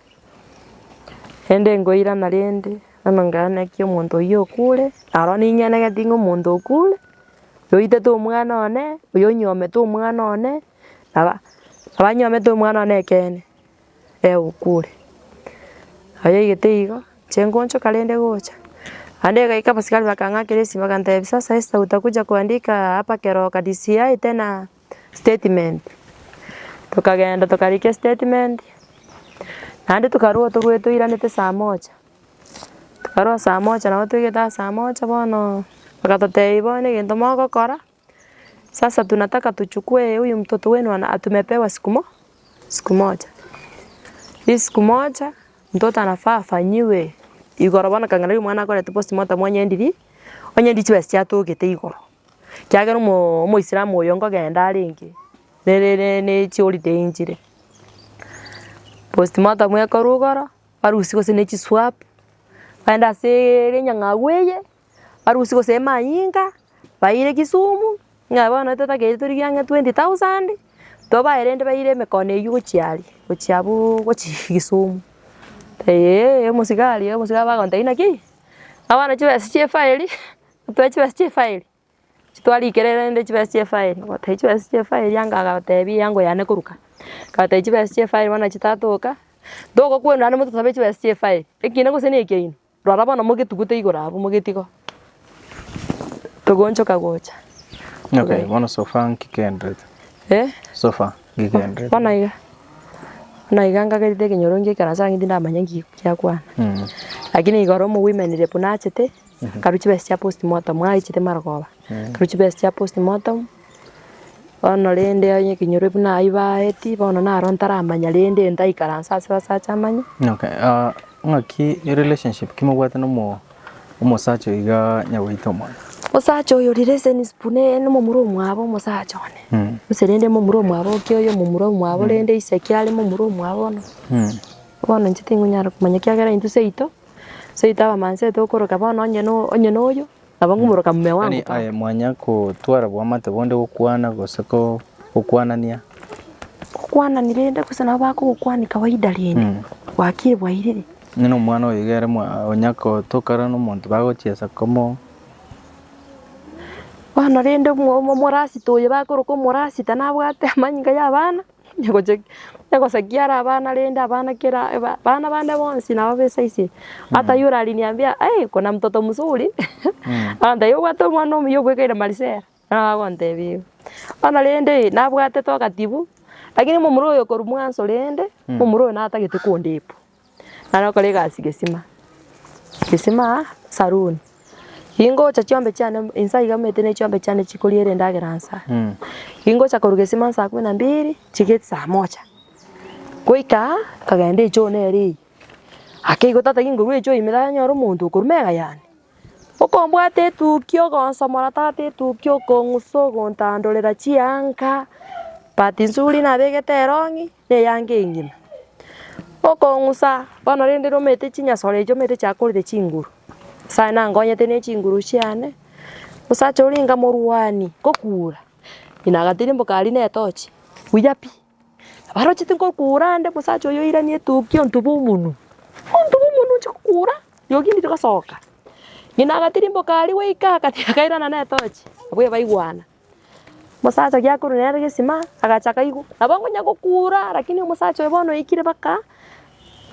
Rende nkoirana rende, bono nkaaneki omonto oyio okure, aro ning'enegeti ng'a omonto okure. Oyoitete omwana one, oyonyuomete omwana one, naba abanyuomete omwana one ekeene, eh okure. Aye oigete igo, inche ngonchoka rende gocha, naende egaika abasikari bakang'akera esimi bakantebia sasa Esther utakuja kuandika hapa keroka DCI tena statement. Tokagenda tokarika estatement, naende tokarwa torwe toiranete saa moja. Tokarwa saa moja nabo toigete aa saa moja bono, bagatotebia bono egento mogokora, sasa tunataka tuchukue huyu mtoto wenu ana tumepewa siku mo siku moja. Hii siku moja, mtoto anafaa afanyiwe igoro bono ekang'ana omwana akorete postmortem onye ndiri, onye ndi chibesa chiatogete igoro, ekiagera omo omoisilamu oyo nkogenda arenge, nere ne ne chiholiday nchire. Postmortem ekorwa igoro. Barusie gose ne chiswap, baende aseeee enyang'au eye, barusie gose emanyinga, baire Kisumu, ng'a bono totakeire torigie ang'e 20,000, tobae rende baire emekono eywo gochia aria, gochia abwoo gochia Kisumu. Eeh omosigari omosigari bagontebia naki, abana chibesa chia efairi, toe chibesa chia efairi. Chitwarikire rende chibesa chia efairi, ngotebi chibesa chia efairi anga agatebia eango yane koruka, ngatebia chibesa chia efairi bono chitatoka, togokwenda naende motosabe chibesa chia efairi, ekina gose na ekiaino, rora bono mogetugute igoro abwo mogetigo, togoonchoka gocha. Okay, bono so far nki kegendererete? Eh? So far nki kegendererete? Bono iga, bono iga nkagerete ekenyoro ngeikara nse tindamanya nki kiakwana, lakini igoro omo women rep nachete. Nkarwa chibesa chia postmortem aichete marogoba, nkarwa chibesa chia postmortem, bono rende onye ekenyoro buna aywo baeti, bono naro ntaramanya rende ntaikaransa ase basacha amanye. Okay, ng'aki relationship ki mobwate na omo omosacha oyo igaa nyagoita omwana? Omosacha oyo relationship neye na omomura omwabo omosacha one, gose rende momura omwabo ki oyo momura omwabo rende ise ki are momura omwabo bono, bono inche tingonyara komanya ekiagera intwe seito. Seito abamanse tokoroka bono onye no onye noyo, nabo nkomoroka mume wango Yaani paka. aye mwanya kotwara boamate bonde gokwana gose ko gokwanania. Gokwanani rende gose nabo bakogokwania kawaida rende, bwakire bwairire. Onye na omwana oyo iga ere mwa onya kotokara na omonto bagochiesa komo. Bono rende omo omorasita oyo bakoroka omorasita nabwate amanyinga ya abana. Gocha gosakia are abana rende abana kera eba abana bande bonsi nabo besa eye, hata yule aliniambia ai kuna mtoto mzuri agantebia obwate omwana omuya obwekaine Marisela, nabo agontebia igo. Bono rende nabwate togatibu, lakini momura oyo korwa mwanso rende, momura oyo natagete kondepu, nare gokora egasi gesima, gesima saruni. Ingocha chiombe chiane inse aiga omanyete ne chiombe chiane chikoriera endagera nsa. Ingocha korwa gesima saa kumi na mbili, chigeti saa moja. Goika aa, nkagenda echoo nere eywo. Ake igo tata ginkorwa echoo ime tanyora omonto okorwa mega yane, okombwata etukia ogonsomora tata etukia okong'usa ogontandorera chianga, bahati nzuri nabegete erong'i, na eyanga engima. Okong'usa, bono rende nomanyete chinyasore echio omanyete chiakorire chinguru. Nyasaye nankonyete ne chinguru chiane, omosacha oria nkamorwania ngokura, ng'ina agatirimboka aria na etochi, buya pi. Abaroche tingokura ande omosacha oyo oiranie etukia ontube omonwe, ontube omonwe inche gokura. ngokura, riogi ndiri gosoka. Ng'ina agatirimboka aria goika akati akairana na etochi, abwo ebaigwana. Omosacha giakorwa nere gesima, agacha akaigwa, nabo nkonya gokura lakini omosacha oyo bono oikire mpaka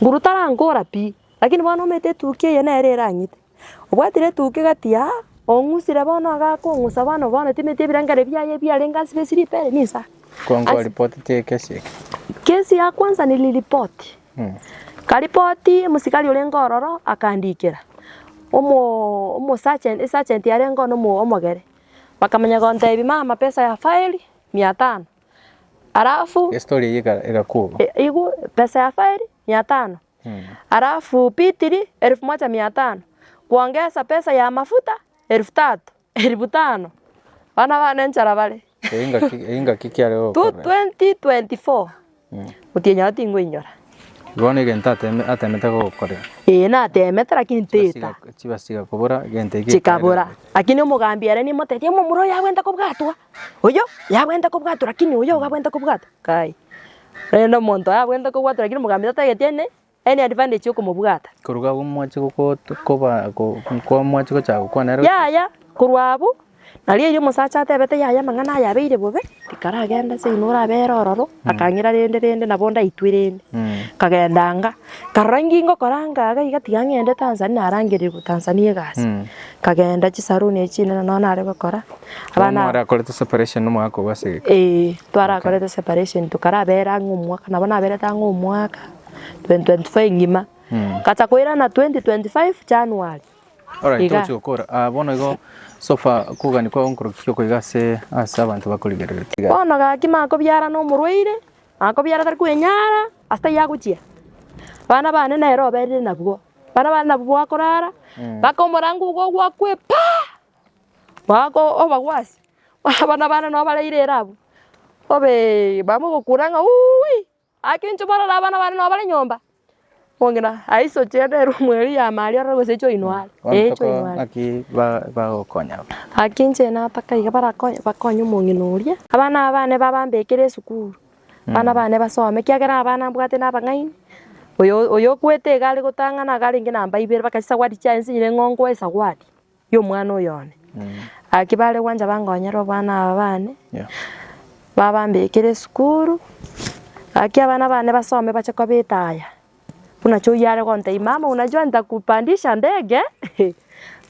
nguru tarankora pi, lakini bono omanyete etuki eye nere erang'ite. Obwatire etuki gati aa, ong'usire bono iga akong'usa bono bono timeti ebirengeri biaye biarenge ase esiripa ere ninsa. Kwango kwaripotete ekesi eke? Kesi ya kwanza niliripoti, nkaripoti omosikari orenge ororo akandikera, omo omosergeant esergeant yarenge one omo omogere, bakamanya gontebia mama pesa ya faili mia tano, alafu Estory eye ega egakuba. Igo pesa ya faili mia tano. Alafu pitiri elfu moja mia tano, kuongeza pesa ya mafuta elfu tatu, elfu tano, abana bane nchara bare. Eyio engaki ki are Tu gokorera? 2024, otienyi oo tinkoinyora. Bono egento ateme atemete gogokorera. Ee natemete lakini nteta. Chibesa chigakobora egento ekio Chikabora, lakini omogambi ere nimotebie omomura oyo abwenerete kobwatwa, oyo yabwenerete kobwatwa lakini oyo iga abwenerete kobwatwa, kai. Rende omonto oyo abwenerete kobwatwa lakini omogambi tatageti ene any advantage ya okomobwata. Koruga abwo mwache goko koba ko mwache gochaka gokwana ere. Yaya, korwa abwo, nario erio omosacha atebete yaya amang'ana aya abeire bobe, tikaragenda seino orabere ororo, akang'ira rende rende nabo ndaitwe rende. Nkagenda anga, nkarora inki ngokora anga iga iga tiga ng'ende Tanzania narangerigwe Tanzania egasi. Nkagenda chisaruni echi chinene nonye nare gokora, abana. Mwarakorete separation nomogaka obo ase egeka? Eeh, twarakorete separation tokarabera ang'e omwaka, nabo naberete ang'e omwaka 2024 engima, ngacha koirana 2025 January. Alright, Iga. togochi gokora. Ah, bono igo so far kogani kwao nkoroki ki okoiga ase ase abanto bakorigereria tiga. Bono gaki makobiara na omorwaire, makobiara tari kwenyara, ase taiyo agochia. Abana bane nere oberire nabwo, abana bane nabwo bakorara, mpaka omorango ogo ogwakwe paa! Bako obagwasi, abana bane nabo bareire ere abwo, obeeee bamogokura ng'a wuuwi, Ake inche barore abana bane nabo bare nyomba, omong'ina aisoche ere omweri ya maria ororo gose echoinwe are, Bono eh toko echoinwe are. ng'aki ba- bagokonya abwo. Gaki inche nataka iga barakonye bakonye omong'ina oria, abana aba bane babambekere esukuru, abana bane basome ekiagera abana mbwate na abang'aini, oyo oyo okwete iga are gotang'ana iga arenge namba ibere mpaka chisawadi chiaye nsinyire ng'o nkoe esawadi. y'omwana oyo one. Gaki bare gwancha bankonyere abana aba bane, babambekere esukuru, gaki abana bane basome bache koba etaya, buna choyio are gontebia mama unajua nitakupandisha ndege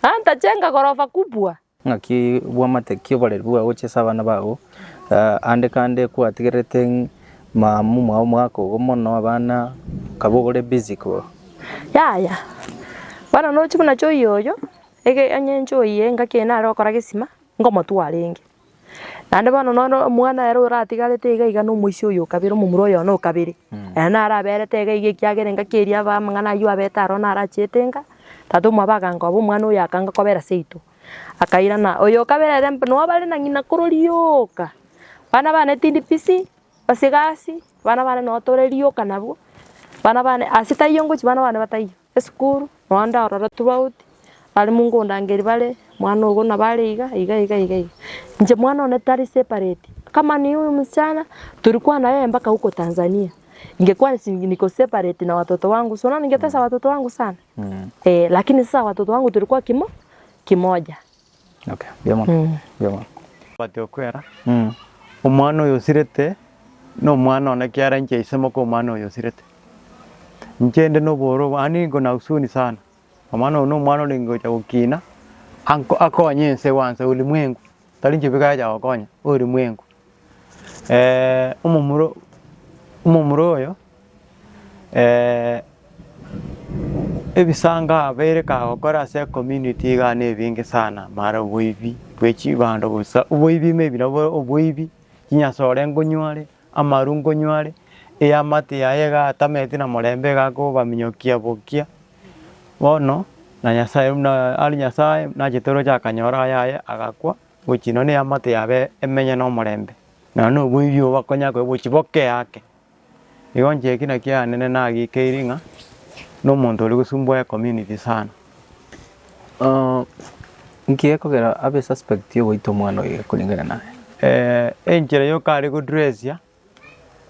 ah nitajenga ghorofa kubwa. Ng'aki bwamate ki oboreri bwagochia ase abana bago, ande kande kwatigerete ng'a mama omwabo omogaka ogo mono abana okaba ore busy ko. Yaya, bono nochia buna choyio oyo, ege onye nchoyie engaki eye nare gokora gesima, nkomotwa arenge. Naende bono nono omwana ere oratigarete iga iga na omoisia oyo okabere omomura oyo one okabere, ere naro aberete iga iga ekiagera engaki eria aba amang'ana aywo abete aro narachiete nka, tata omwabo agankoba omwana oyo akanga kobera seito, akairana. Oyo okabere ere mb noo bare na ng'ina koro rioka, bana bane tindi busy, ase egasi, abana bane noo tore rioka nabwo, abana bane ase taiyo ngochia bana bane bataiyo, esukuru, noo nde ororo tofauti, abalimu nkondangeria bare, mwana ogo nabo are iga iga iga iga iga. Inche mwana one tari separate, kama ni huyu msichana, tulikuwa na yeye mpaka huko Tanzania, ingekuwa si niko separate na watoto wangu, si unaona ningetesa watoto wangu sana eh, lakini sasa watoto wangu tulikuwa kimo kimoja. Okay, mbuya mono, mbuya mono. Bati okwera, Omwana oyo osirete nomwana one kiara inche ise moka omwana oyo osirete. Inche inde noboro obo yaani niko na huzuni sana, omwana oyo nomwana orenge gocha gokina anko akonye ense gwansa ulimwengu, tari inche bika acha gokonya, ulimwengu. Omomura omomura oyo Ebisango abeire kagokora ase ecommunity igaa nebinge sana, mara oboibi bwe chibando bosa, oboibi maybe nabo oboibi, chinyasore nkonywa are, amaru nkonywa are, eamate yaye iga atameti na morembe iga akobaminyokia bokia, bono na nyasaye buna aria nyasaye nachete roche akanyora ayaye agakwa, gochia nonye na eamate yabe emenye na omorembe, nonya na oboibi obo bakonya koigwa gochia bokee ake. Igo inche eki nakio eanene nagikeiri ng'a nomonto oria gosumbua ecommunity sana. Nki gekogera abe suspect yogoita omwana oye kulingana naye? Enchera yoka are godressia,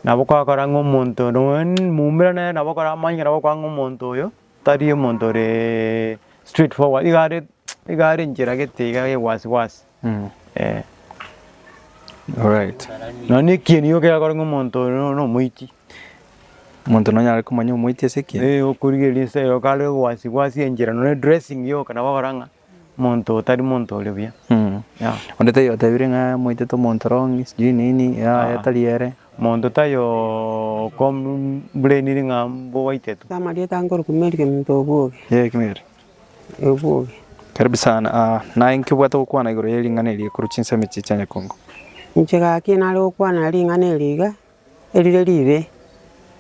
nabo kwakora ng'a omonto nonya momura nere nabo okora amanyire nabo okora ng'a omonto oyo. Tari omonto ore straight forward, iga are iga are enchera gete iga ya wasi wasi, eh. Alright. Nonya na ekieni nigo kegakora ng'a omonto oyo na omoiti. Omonto nonyare komanya omoiti ase ekieni? Eh, okorigereria ense eye kare wasi wasi enchera nonya dressing yoka nabo okora ng'a omonto oyo tari monto ore buya, yeah. Onde taiyo otebire ng'a moitete omonto wrong sijui nini yaya tari ere. Monto taiyo okomburainiri ng'a mboitetwe. Amarieta nkorokwa Mary Kemunto Obwoge. Yee Mary. Obwoge. Karibu sana. Ah, naye nki obwate gokwana igoro ye ring'ana eri korwa chinsemo echi chia Nyakongo? Inche gaki nare gokwana ring'ana eri iga, erire ribe.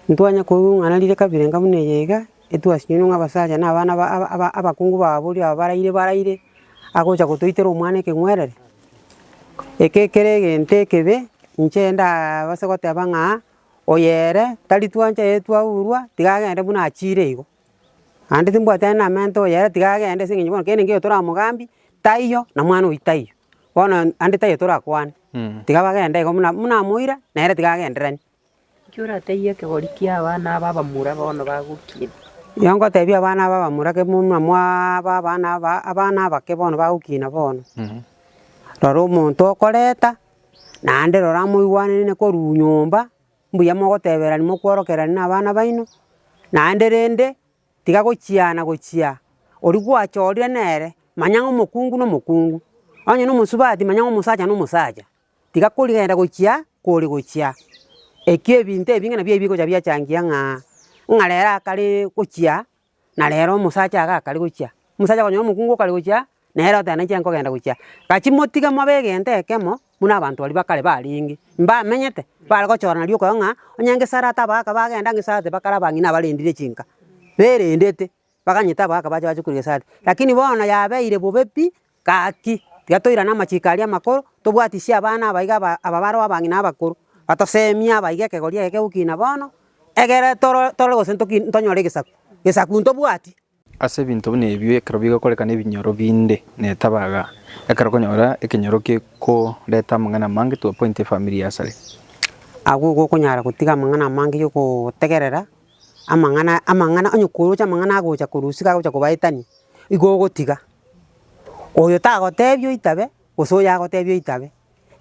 Ntwanya koigwa ng'a rire kabere enga buna eye iga, etwasinyirwe ng'a abasacha na abana ba aba aba abakungu baboria aba baraire baraire, agocha gotoitera omwana ekeng'werere. Eke kere egento ekebe, inche ndabase goteba ng'a, oyo ere tari twancha ere twaurwa, tiga agende buna achiire igo. Naende timbwati aye namente oyo ere tiga agende ase eng'encho bono kende nkeiyo toramogambi, taiyo na mwana oyio taiyo. Bono ande taiyo torakwane, tiga bagende igo buna buna amoira, nere tiga agendereranie. Inki oratebie ekegori kia abana aba abamura bono bagokina? Igo ngotebia abana aba abamura ke buna mwaba abana aba abana abake bono bagokina bono, rora omonto okoreta, naende rora moigwanane korwa nyomba, mbuya mogoteberani mokworokerani na abana baino, naende rende, tiga gochiana gochia oria gwachorire nere, manya ng'a omokungu na omokungu, onye na omosubati manya ng'a omosacha na omosacha. Tiga korigenda gochia kore gochia. Ekio ebinto ebi ng'a nabio ebigocha biachangia ng'a ng'a rero akare gochia, na rero omosacha iga akare gochia. Omosacha okonyora omokungu okare gochia, nere oteba nainche nkogenda gochia. Gachia motige mobe egento ekemo, buna abanto baria ba kare barenge, mbamenyete, bare gochorana rioka ng'a, onye ngesarate abagaka bagenda ngesarate bakare abang'ina abarendire chinka, berendete. Baganyete abagaka bache bache korwa Gesati. Lakini bono yabeire bobe pi, gaki, tiga toirane amachiko aria amakoro, tobwatisie abana aba iga aba aba baroo abang'ina abakoro, batosemie aba iga ekegori eke kegokina bono, egere toro torore gose ntoki ntonyore egesaku, gesaku ntobwati. Ase ebinto buna ebio ekero bigokorekana ebinyoro binde netabaga, ekero okonyora ekenyoro gekoreta amang'ana amange to a point efamiri yasareka. Abwo gokonyara gotiga amang'ana amange yokotegerera. amang'ana amang'ana onye koroche amang'ana agocha korwa isiko agocha kobaetania, igo ogotiga. Oyo tagotebia oitabe, gose oyo agotebia oitabe,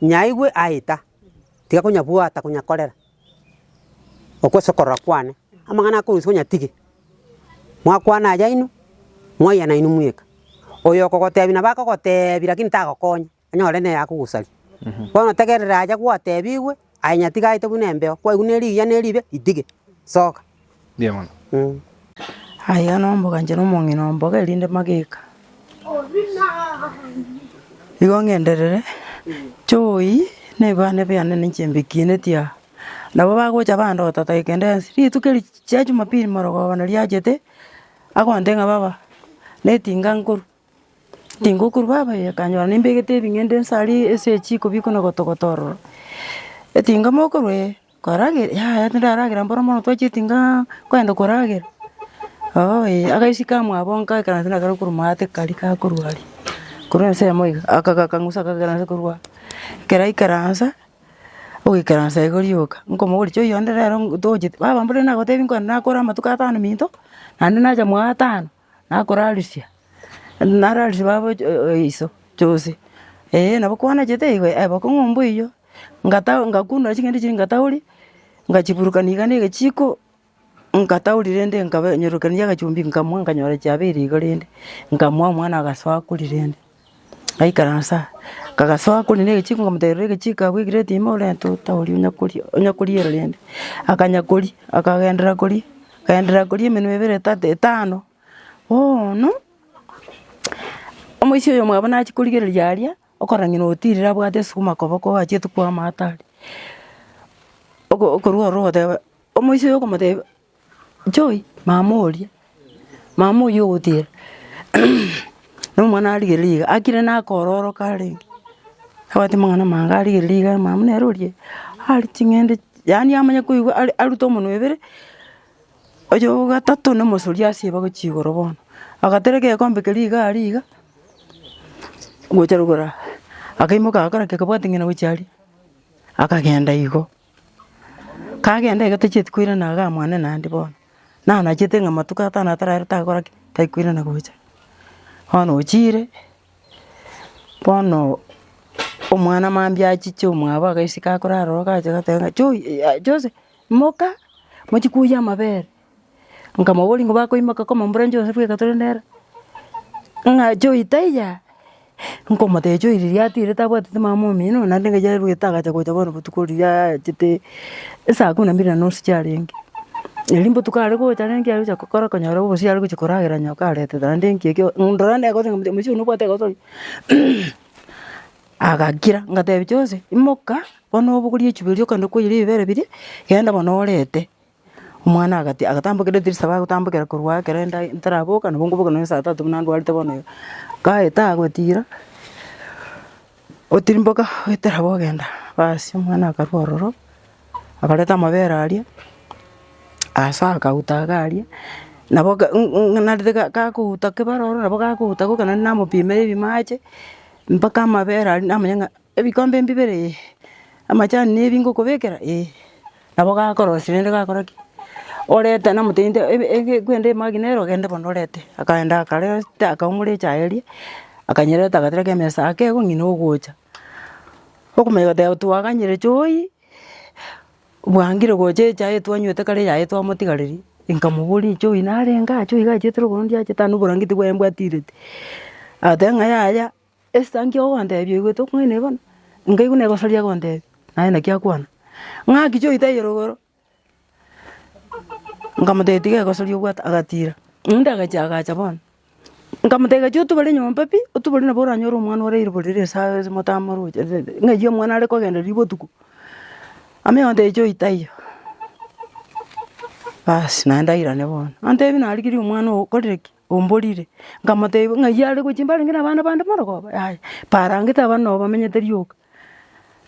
nyaigwe aeta, tiga konyabwata konyakorera, okwo ase okorora kwane, amang'ana akorwa isiko nyatige, mwakwana ayaino, mwaiyana inwe mweka. Oyo okogotebia nabo akogotebia lakini tagokonya. Onyore nere akogosaria. Bono tegerera aye gwatebigwe, aye nyatiga aete buna embeo, kwaigwa ne rigiya ne ribe, ritige, soka. Mbuya mono. Aiga nomboga inche na omong'ina omboga erinde mageka. Igo ng'enderere, choi na ebana biane ninche mbikineti aa. Nabo bagocha bandota dakika ende yonsi, rituko eri chia jumapili marogoba naria achete, agontebia ng'a baba, na etinga nkorwa. Tingokorwa baba eye akanyora nimbegete ebing'ende nse aria ase echiko bikona gotogota ororo, etinga mokorwa ee, kwaragera yaya tindaragera mboro mono twacha etinga nkoenda koragera, oo ee, agaisiko amwabo nkaikaransa nakare korwa maate karia gakorwa aria, korwa ensemo iga, aka gakang'usa akagaikaransa korwa aa, ekero aikaransa, ogoikaransa igo rioka, nkomoboria choi onde rero tocheti, baba mbore nagotebia nkoenda nakore amatuko atano minto, naende nacha mwa atano. Nakorarusia, nararusia baba iso chose, eh nabo kwanachete igo eh bokong'u mboiyo, ngata ngakunora ching'ende chiria ngataoria, ngachiburukania iga na egechiko, nkataoria rende nkaba nyorokania agachumbi nkamwa nkanyora chiabeire igo rende, nkamoa omwana agasoa koria rende, ngaikaransa aa, kagasoa koria na egechiko nkamotebia rora egechiko abwo egireti ime orente otaorie onya koria onya koriera rende, akanya koria, akagenderera koria. Nkaenderera koria emenwa ebere etato etano, bono, omoisia oyo omwabo nachia korigereria aria, okorora ng'ina otirire abwate esukuma koboko achiete kwama atari, oko okorwa ororo ogoteba, omoisia oyo okomotebia joy mama oria, mama oywo ogotira na omwana arigereria iga, akire nakororoka arenge, abwate amang'ana amange arigereria iga mama nere oria, aria ching'ende. Yaani amanye koigwa are arute omonwa ebere, oyo ogatato na omosori asieba gochia igoro bono. Agatereka egekombe keria iga aria iga, gocha rogoro aa, akaimoka agakora ki? Akabwati ng'ina gochia aria, akagenda igo. Kagenda igo tachieti koirana igaa mwane naende bono. Nanachete ng'a amatuko atano ataraera tagokora ki? Taikoirana gocha. Bono ochire, bono omwana mambia achiche omwabo agaiseke akorara ororo agacha agateba ng'a Joy Jose imoka, mochie koiyia amabere. Nkamoboria ng'a bakoimoka koma mbura Jose bweka tore nere, ng'a Joy taiyo aa, nkomotebia Joy riria atirete abwatete mama omino naende ng'a yaruete agacha gocha bono botuko riria aachete esaa kumi na mbili na nusu chiarenge. Erio mbotuko are gocha rende aria gocha gokora konyora obosie are gochia koragera nyoka aretete naende nki ekio ndora negosa ng'a mochie oyo nobwate egosori agakira, ngatebia Jose imoka bono obogorie echuba eria okende koiyora ebibere biria, genda bono orete. Omwana agati agatambokera edirisa bagotambokera korwa aa ekero enda ntaraboka nabo nkoboka nonye saa tatu buna ndwarete bono iga. Kaete agotira, otirimboka oetera bogenda, basi omwana akarwa ororo, akareta amabere aria, ase akauta iga aria, nabo ga narete ga gakouta kebare ororo nabo gakouta goka naende namopimera ebimache, mpaka amabere aria namanya ng'a ebikombe mbibere eh, amachani na ebi ngokobekera eh. Nabo gakorosia rende gakora ki? Orete namotebia nte ebe ege kwende emagi nere ogende bono orete. Akaenda akareta akaumora echae eria, akanyereta agatereka emesa ake igo ng'ina ogocha. Okomanya goteba twaganyire choi, bwangire gocha echae etwanywete kare yaye twamotigareria, nkamoboria choi narenge aa choi iga achiete rogoro ndi achete aa na oborangeti bwaye mbwatirete. Agateba ng'a yaya. Esita nki ogontebia oigwete okong'aina bono? Nkaigwa negosaria agontebia, naye naki akwana, ng'aki chioita aye rogoro? Nkamotebia tiga egosaria obwate, agatira. Naende agachia agacha bono, nkamotebia gachia otubare nyomba pi, otubare nabo oranyore omwana oraire borere ase ase motamoroche ng'ai omwana are kogenda riria botuko. Amanye gontebia chioyi taiyo, baas naende airane bono, antebie narigirie omwana oo okorire ki? Omborire, nkamotebia ng'ai are gochia mbarenge na abana bande morogooba? Yaya, parangete abana nabo bamenyete rioka.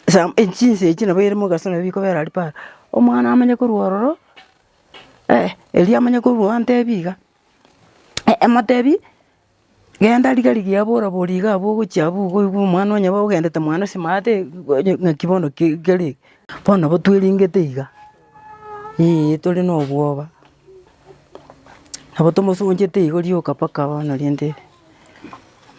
Sa chinsa echi nabo ere mogaso nabo bikobera aria para. Omwana amanye korwa ororo, erio amanye korwa antebie iga, emotebi genda riga rigiya bora bori iga abwo ogochia abwo okoigwa omwana onye ogendete mwane simate ng'aki bono ki kere iga. Bono nabo tweringete iga, eeh tore na obwoba. Nabo tomosonchete igo rioka mpaka bono rende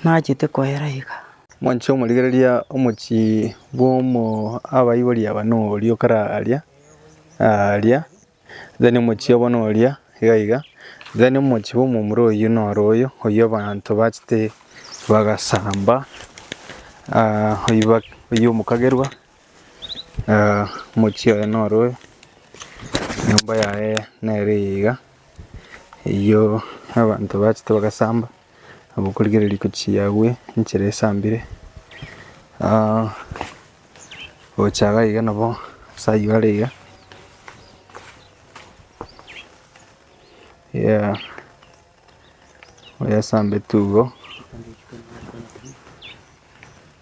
nachete koera iga. Mwanche omorigereria omochie bw'omo abaibori aba noria okare aria aria, then omochie obo noria iga iga, then omochie bwa omomura oyio noro oyo, oyio abanto bachete bagasamba oyio ba oyio omokagerwa. Omochie oye noro oyo, enyomba yaye nere eye iga, eyio abanto bachete bagasamba, nabo okorigereria gochia agwo enchera esambire, gocha iga iga nabo ase aywo are iga, yeah, oyasambetwe igo.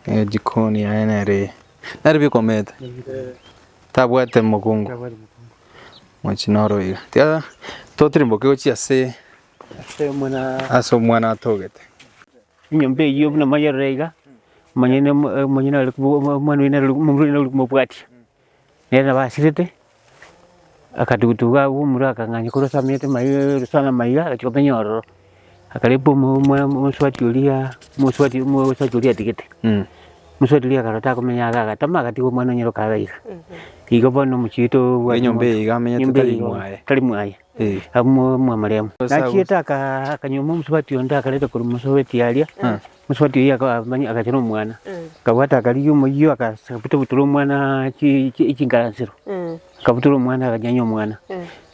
Ejikoni yaye nere eye. Nere bikomete. Tabwate mokungu. Mochi noro iga. Tiga totirimboke gochia ase ase omwana atogete. Enyomba eyio buna mayerore iga, omonyene omonyene are omwana oyio nere omomura oyio nere orimobwatia, nere nabo asirete, akatugutuga agwo omomura akang'anya korwa ase amenyete maiga sana maiga agachia komenya ororo. Akarepa omo omo omosubati oria omosubati omosacha oria atigete, omosubati oria akarora takomenya iga agatama agatiga omwana onye oroka iga iga. Igo bono omochie oito obwate Enyomba eye iga amenyete nyomba tari eye igo mwaye. tari mwaye, Eh. abwo mwa marehemu. Ase agwo- Nachiete aka akanyuoma omosubati onde akareta korwa mosubati aria, omosubati oyio aka amanye agacha na omwana, akabwata akarigia omoyio akasa akabuta-butora omwana chi chi chinkaransero, akabutora omwana akanyenya omwana.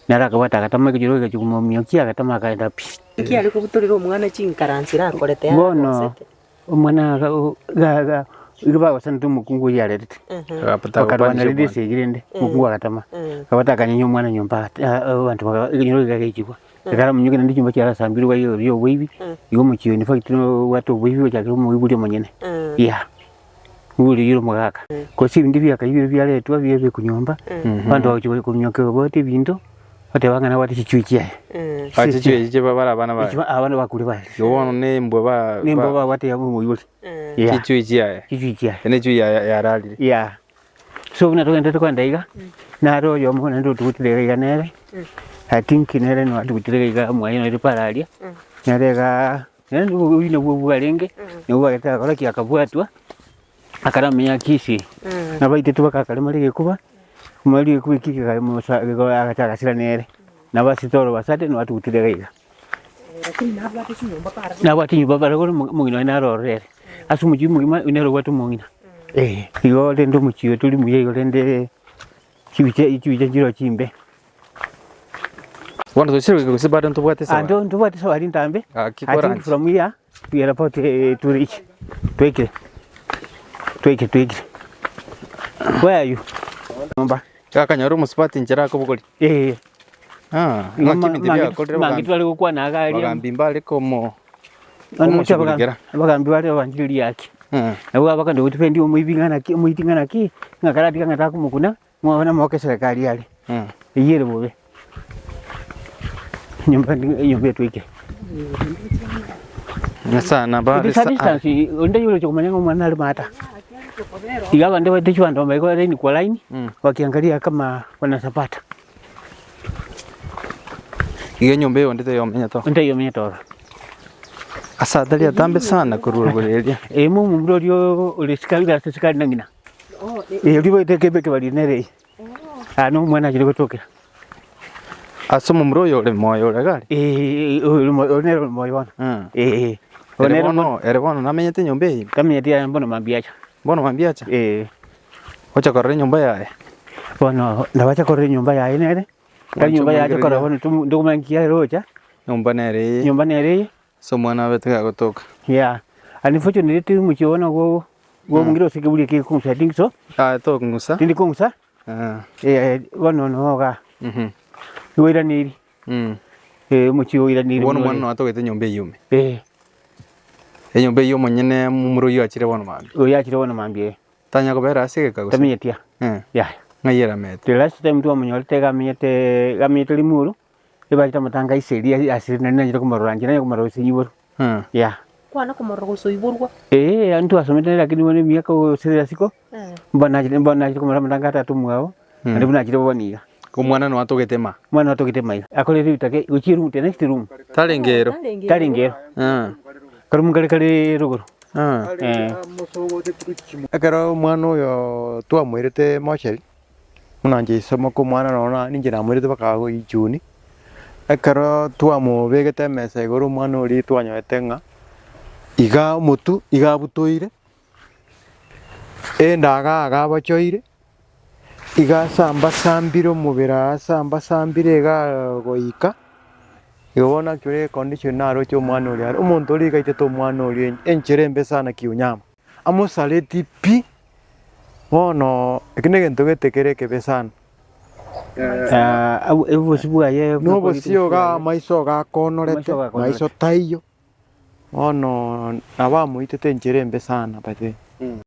Nere akabwata agatama ekechoro egachia komomiokia agatama akaenda pi. Naki are kobutorera omwana chinkaransero akorete Bono aragosete? omwana aga o- ga- ga igo bagosanete omokungu oyio arerete, Agapata bakarwana gokwanisha rende omwana. esegi rende, omokungu agatama, akabwata akanyenya omwana nyomba agate abanto baga ekenyoro kegachigwa, ekero amonyokia naende chinyomba chiarasambirwe iga igoro ya oboibi, igo omochie oyo in fact nobwate oboibi gochakera omoibori omonyene, yeah. Oboriri omogaka, gose ebinto biakaibirwe biaretwa biabekwa nyomba, abanto bagochia kominyoka babwate ebinto, bateba ng'a nabwate chichui chiaye. Ah, chichui echi chiba bare abana baye. Echi abana bakure baye. Igo bono na embwa ba Nembwa ba- babwate ya omoibori. Yeah. chichui chiaye. Chichui chiaye. Ene echui ya yararire. Yeah. So buna togenderete kogenda iga, naro oyomo naende otugutire iga iga nere, I think nere no atugutire iga mwaye nere para aria, nere igaa nere nigo oboina bwo bwarenge, nabo bagete agakora ki akabwatwa, akaramenya Kisii. Nabaitete mpaka akarema rigekuba, omanye rigekuba eki kikamosa agacha agasira nere, nabo asete oro basate nabo atugutire iga iga. Nabwate chinyomba bare igoro omong'ina oye naro ororo ere, ase omochie omogima oyio nere obwate omong'ina, eh. Igo rende omochie oyo tori muya igo rende chibicha chibicha nchiroo chimbe. Bono tochire goika gose bado ntobwate Ah, esabari? nto ntobwate esabari ntambe, Gaki I think koranche. from here we are about to reach, twaikire, twaikire twaikire. Where are you? Nyomba. Gakanyora omosubati nchera akobogoria. Eh. Ah, ng'aki ebinto biakorire Mange abagambi. tware gokwana iga aria. Abagambi mbare komo Bono gocha abagambi komoshughulikera. abagambi bare babanchire riaki. Eh. Nabo abakando gotibendi omoibi ng'a naki omoiti ng'a naki, ng'a karatiga ng'a takomokuna, ng'a bono amoke eserekari are. Eyio ere bobe. Enyomba enyomba etwaikire. Sana It bare is a sa distance, onde taiyo oroche komanya ng'a omwana nare maata. Iga abande baete chibando baikore laini kwa laini, wakiangalia kama wanasapata. Iga enyomba eye onde taiyo omenyete oo. Onde taiyo omenyete ororo. Ase atari atambe sana korwa igoro eria. Eye momura oria ore sikari ase sikari na ng'ina. Eye oria obaete ekebe ekebariri nere eye. Aa na omwana achire gotokera. Ase omomura oyo ore moyo ore iga are? Eh, oyo ore oyo nere ore moyo bono. Eh, oyo Ere nere bono, ere bono namenyete enyomba eye ime? Tamenyeti aye bono mambia acha. Bono mambia acha? Eh. Ocha korora enyomba yaye? Bono nabo acha korora enyomba yaye nere, ekero enyomba yaye acha korora bono ntokomanya nki arocha. Nyomba nere eye. Nyomba nere eye. Ase omwana abete gagotoka. Yeah, unfortunately tiri omochie bono bwo bwomong'ina gose ekeburi eke gekong'usa I think so. Aye tokong'usa. Tindi kong'usa, Eh. eh, bono noga Mhm. nigo oiraneri, eh, omochie oiraneri Bono buna omwana ore. noyo atogete enyomba eyio ime. Eh. Enyomba eyio omonyene momura oyio achire bono mambia. Oyio achire bono mambia eh. Tanya kobera ase egeka gose? Tamenyeti aa. Eh. Yaya. Ng'ai eramete? The last time twamonyorete iga amenyete, iga amenyete Limuru, Ebachete amatanga ise eria ase nari nanyare komorora inche nanye komorora gose nyiborwe. Yeah. Kwana komorora gose oiborwa. Eeh ntwasomete nere lakini bono emiaka gose asiko, mbono nachire mbono nachire komorora amatanga a tata omwabo, naende buna nachire bono iga. Omwana noyo atogete maa. Omwana noyo atogete maa iga. Akorire ebitake gochia eroom the next room. Tarenge ero. Tarenge ero. Karoom kare kare rogoro. Eh. Ekero omwana oyo twamoirete mochari. Buna inche isomoka omwana nonya na ninche namoirete mpaka ichuni, ekero twamobegete emesa igoro omwana oria twanyorete ng'a iga omotwe iga abutoire, endaga iga abochoire, iga asambasambire omobere aa asambasambire iga goika, igo bono naki ore econdition naroche omwana oria are, omonto oria iga aitete omwana oria enchera embe sana kiunyama. Amosareti pi, bono eki negento gete kere ekebe sana. Obosie bwaye Na obosio iga amaiso iga akonorete, Amaiso iga akonorete. maiso taiyo, bono nabo amoitete enchera embe sana by the way.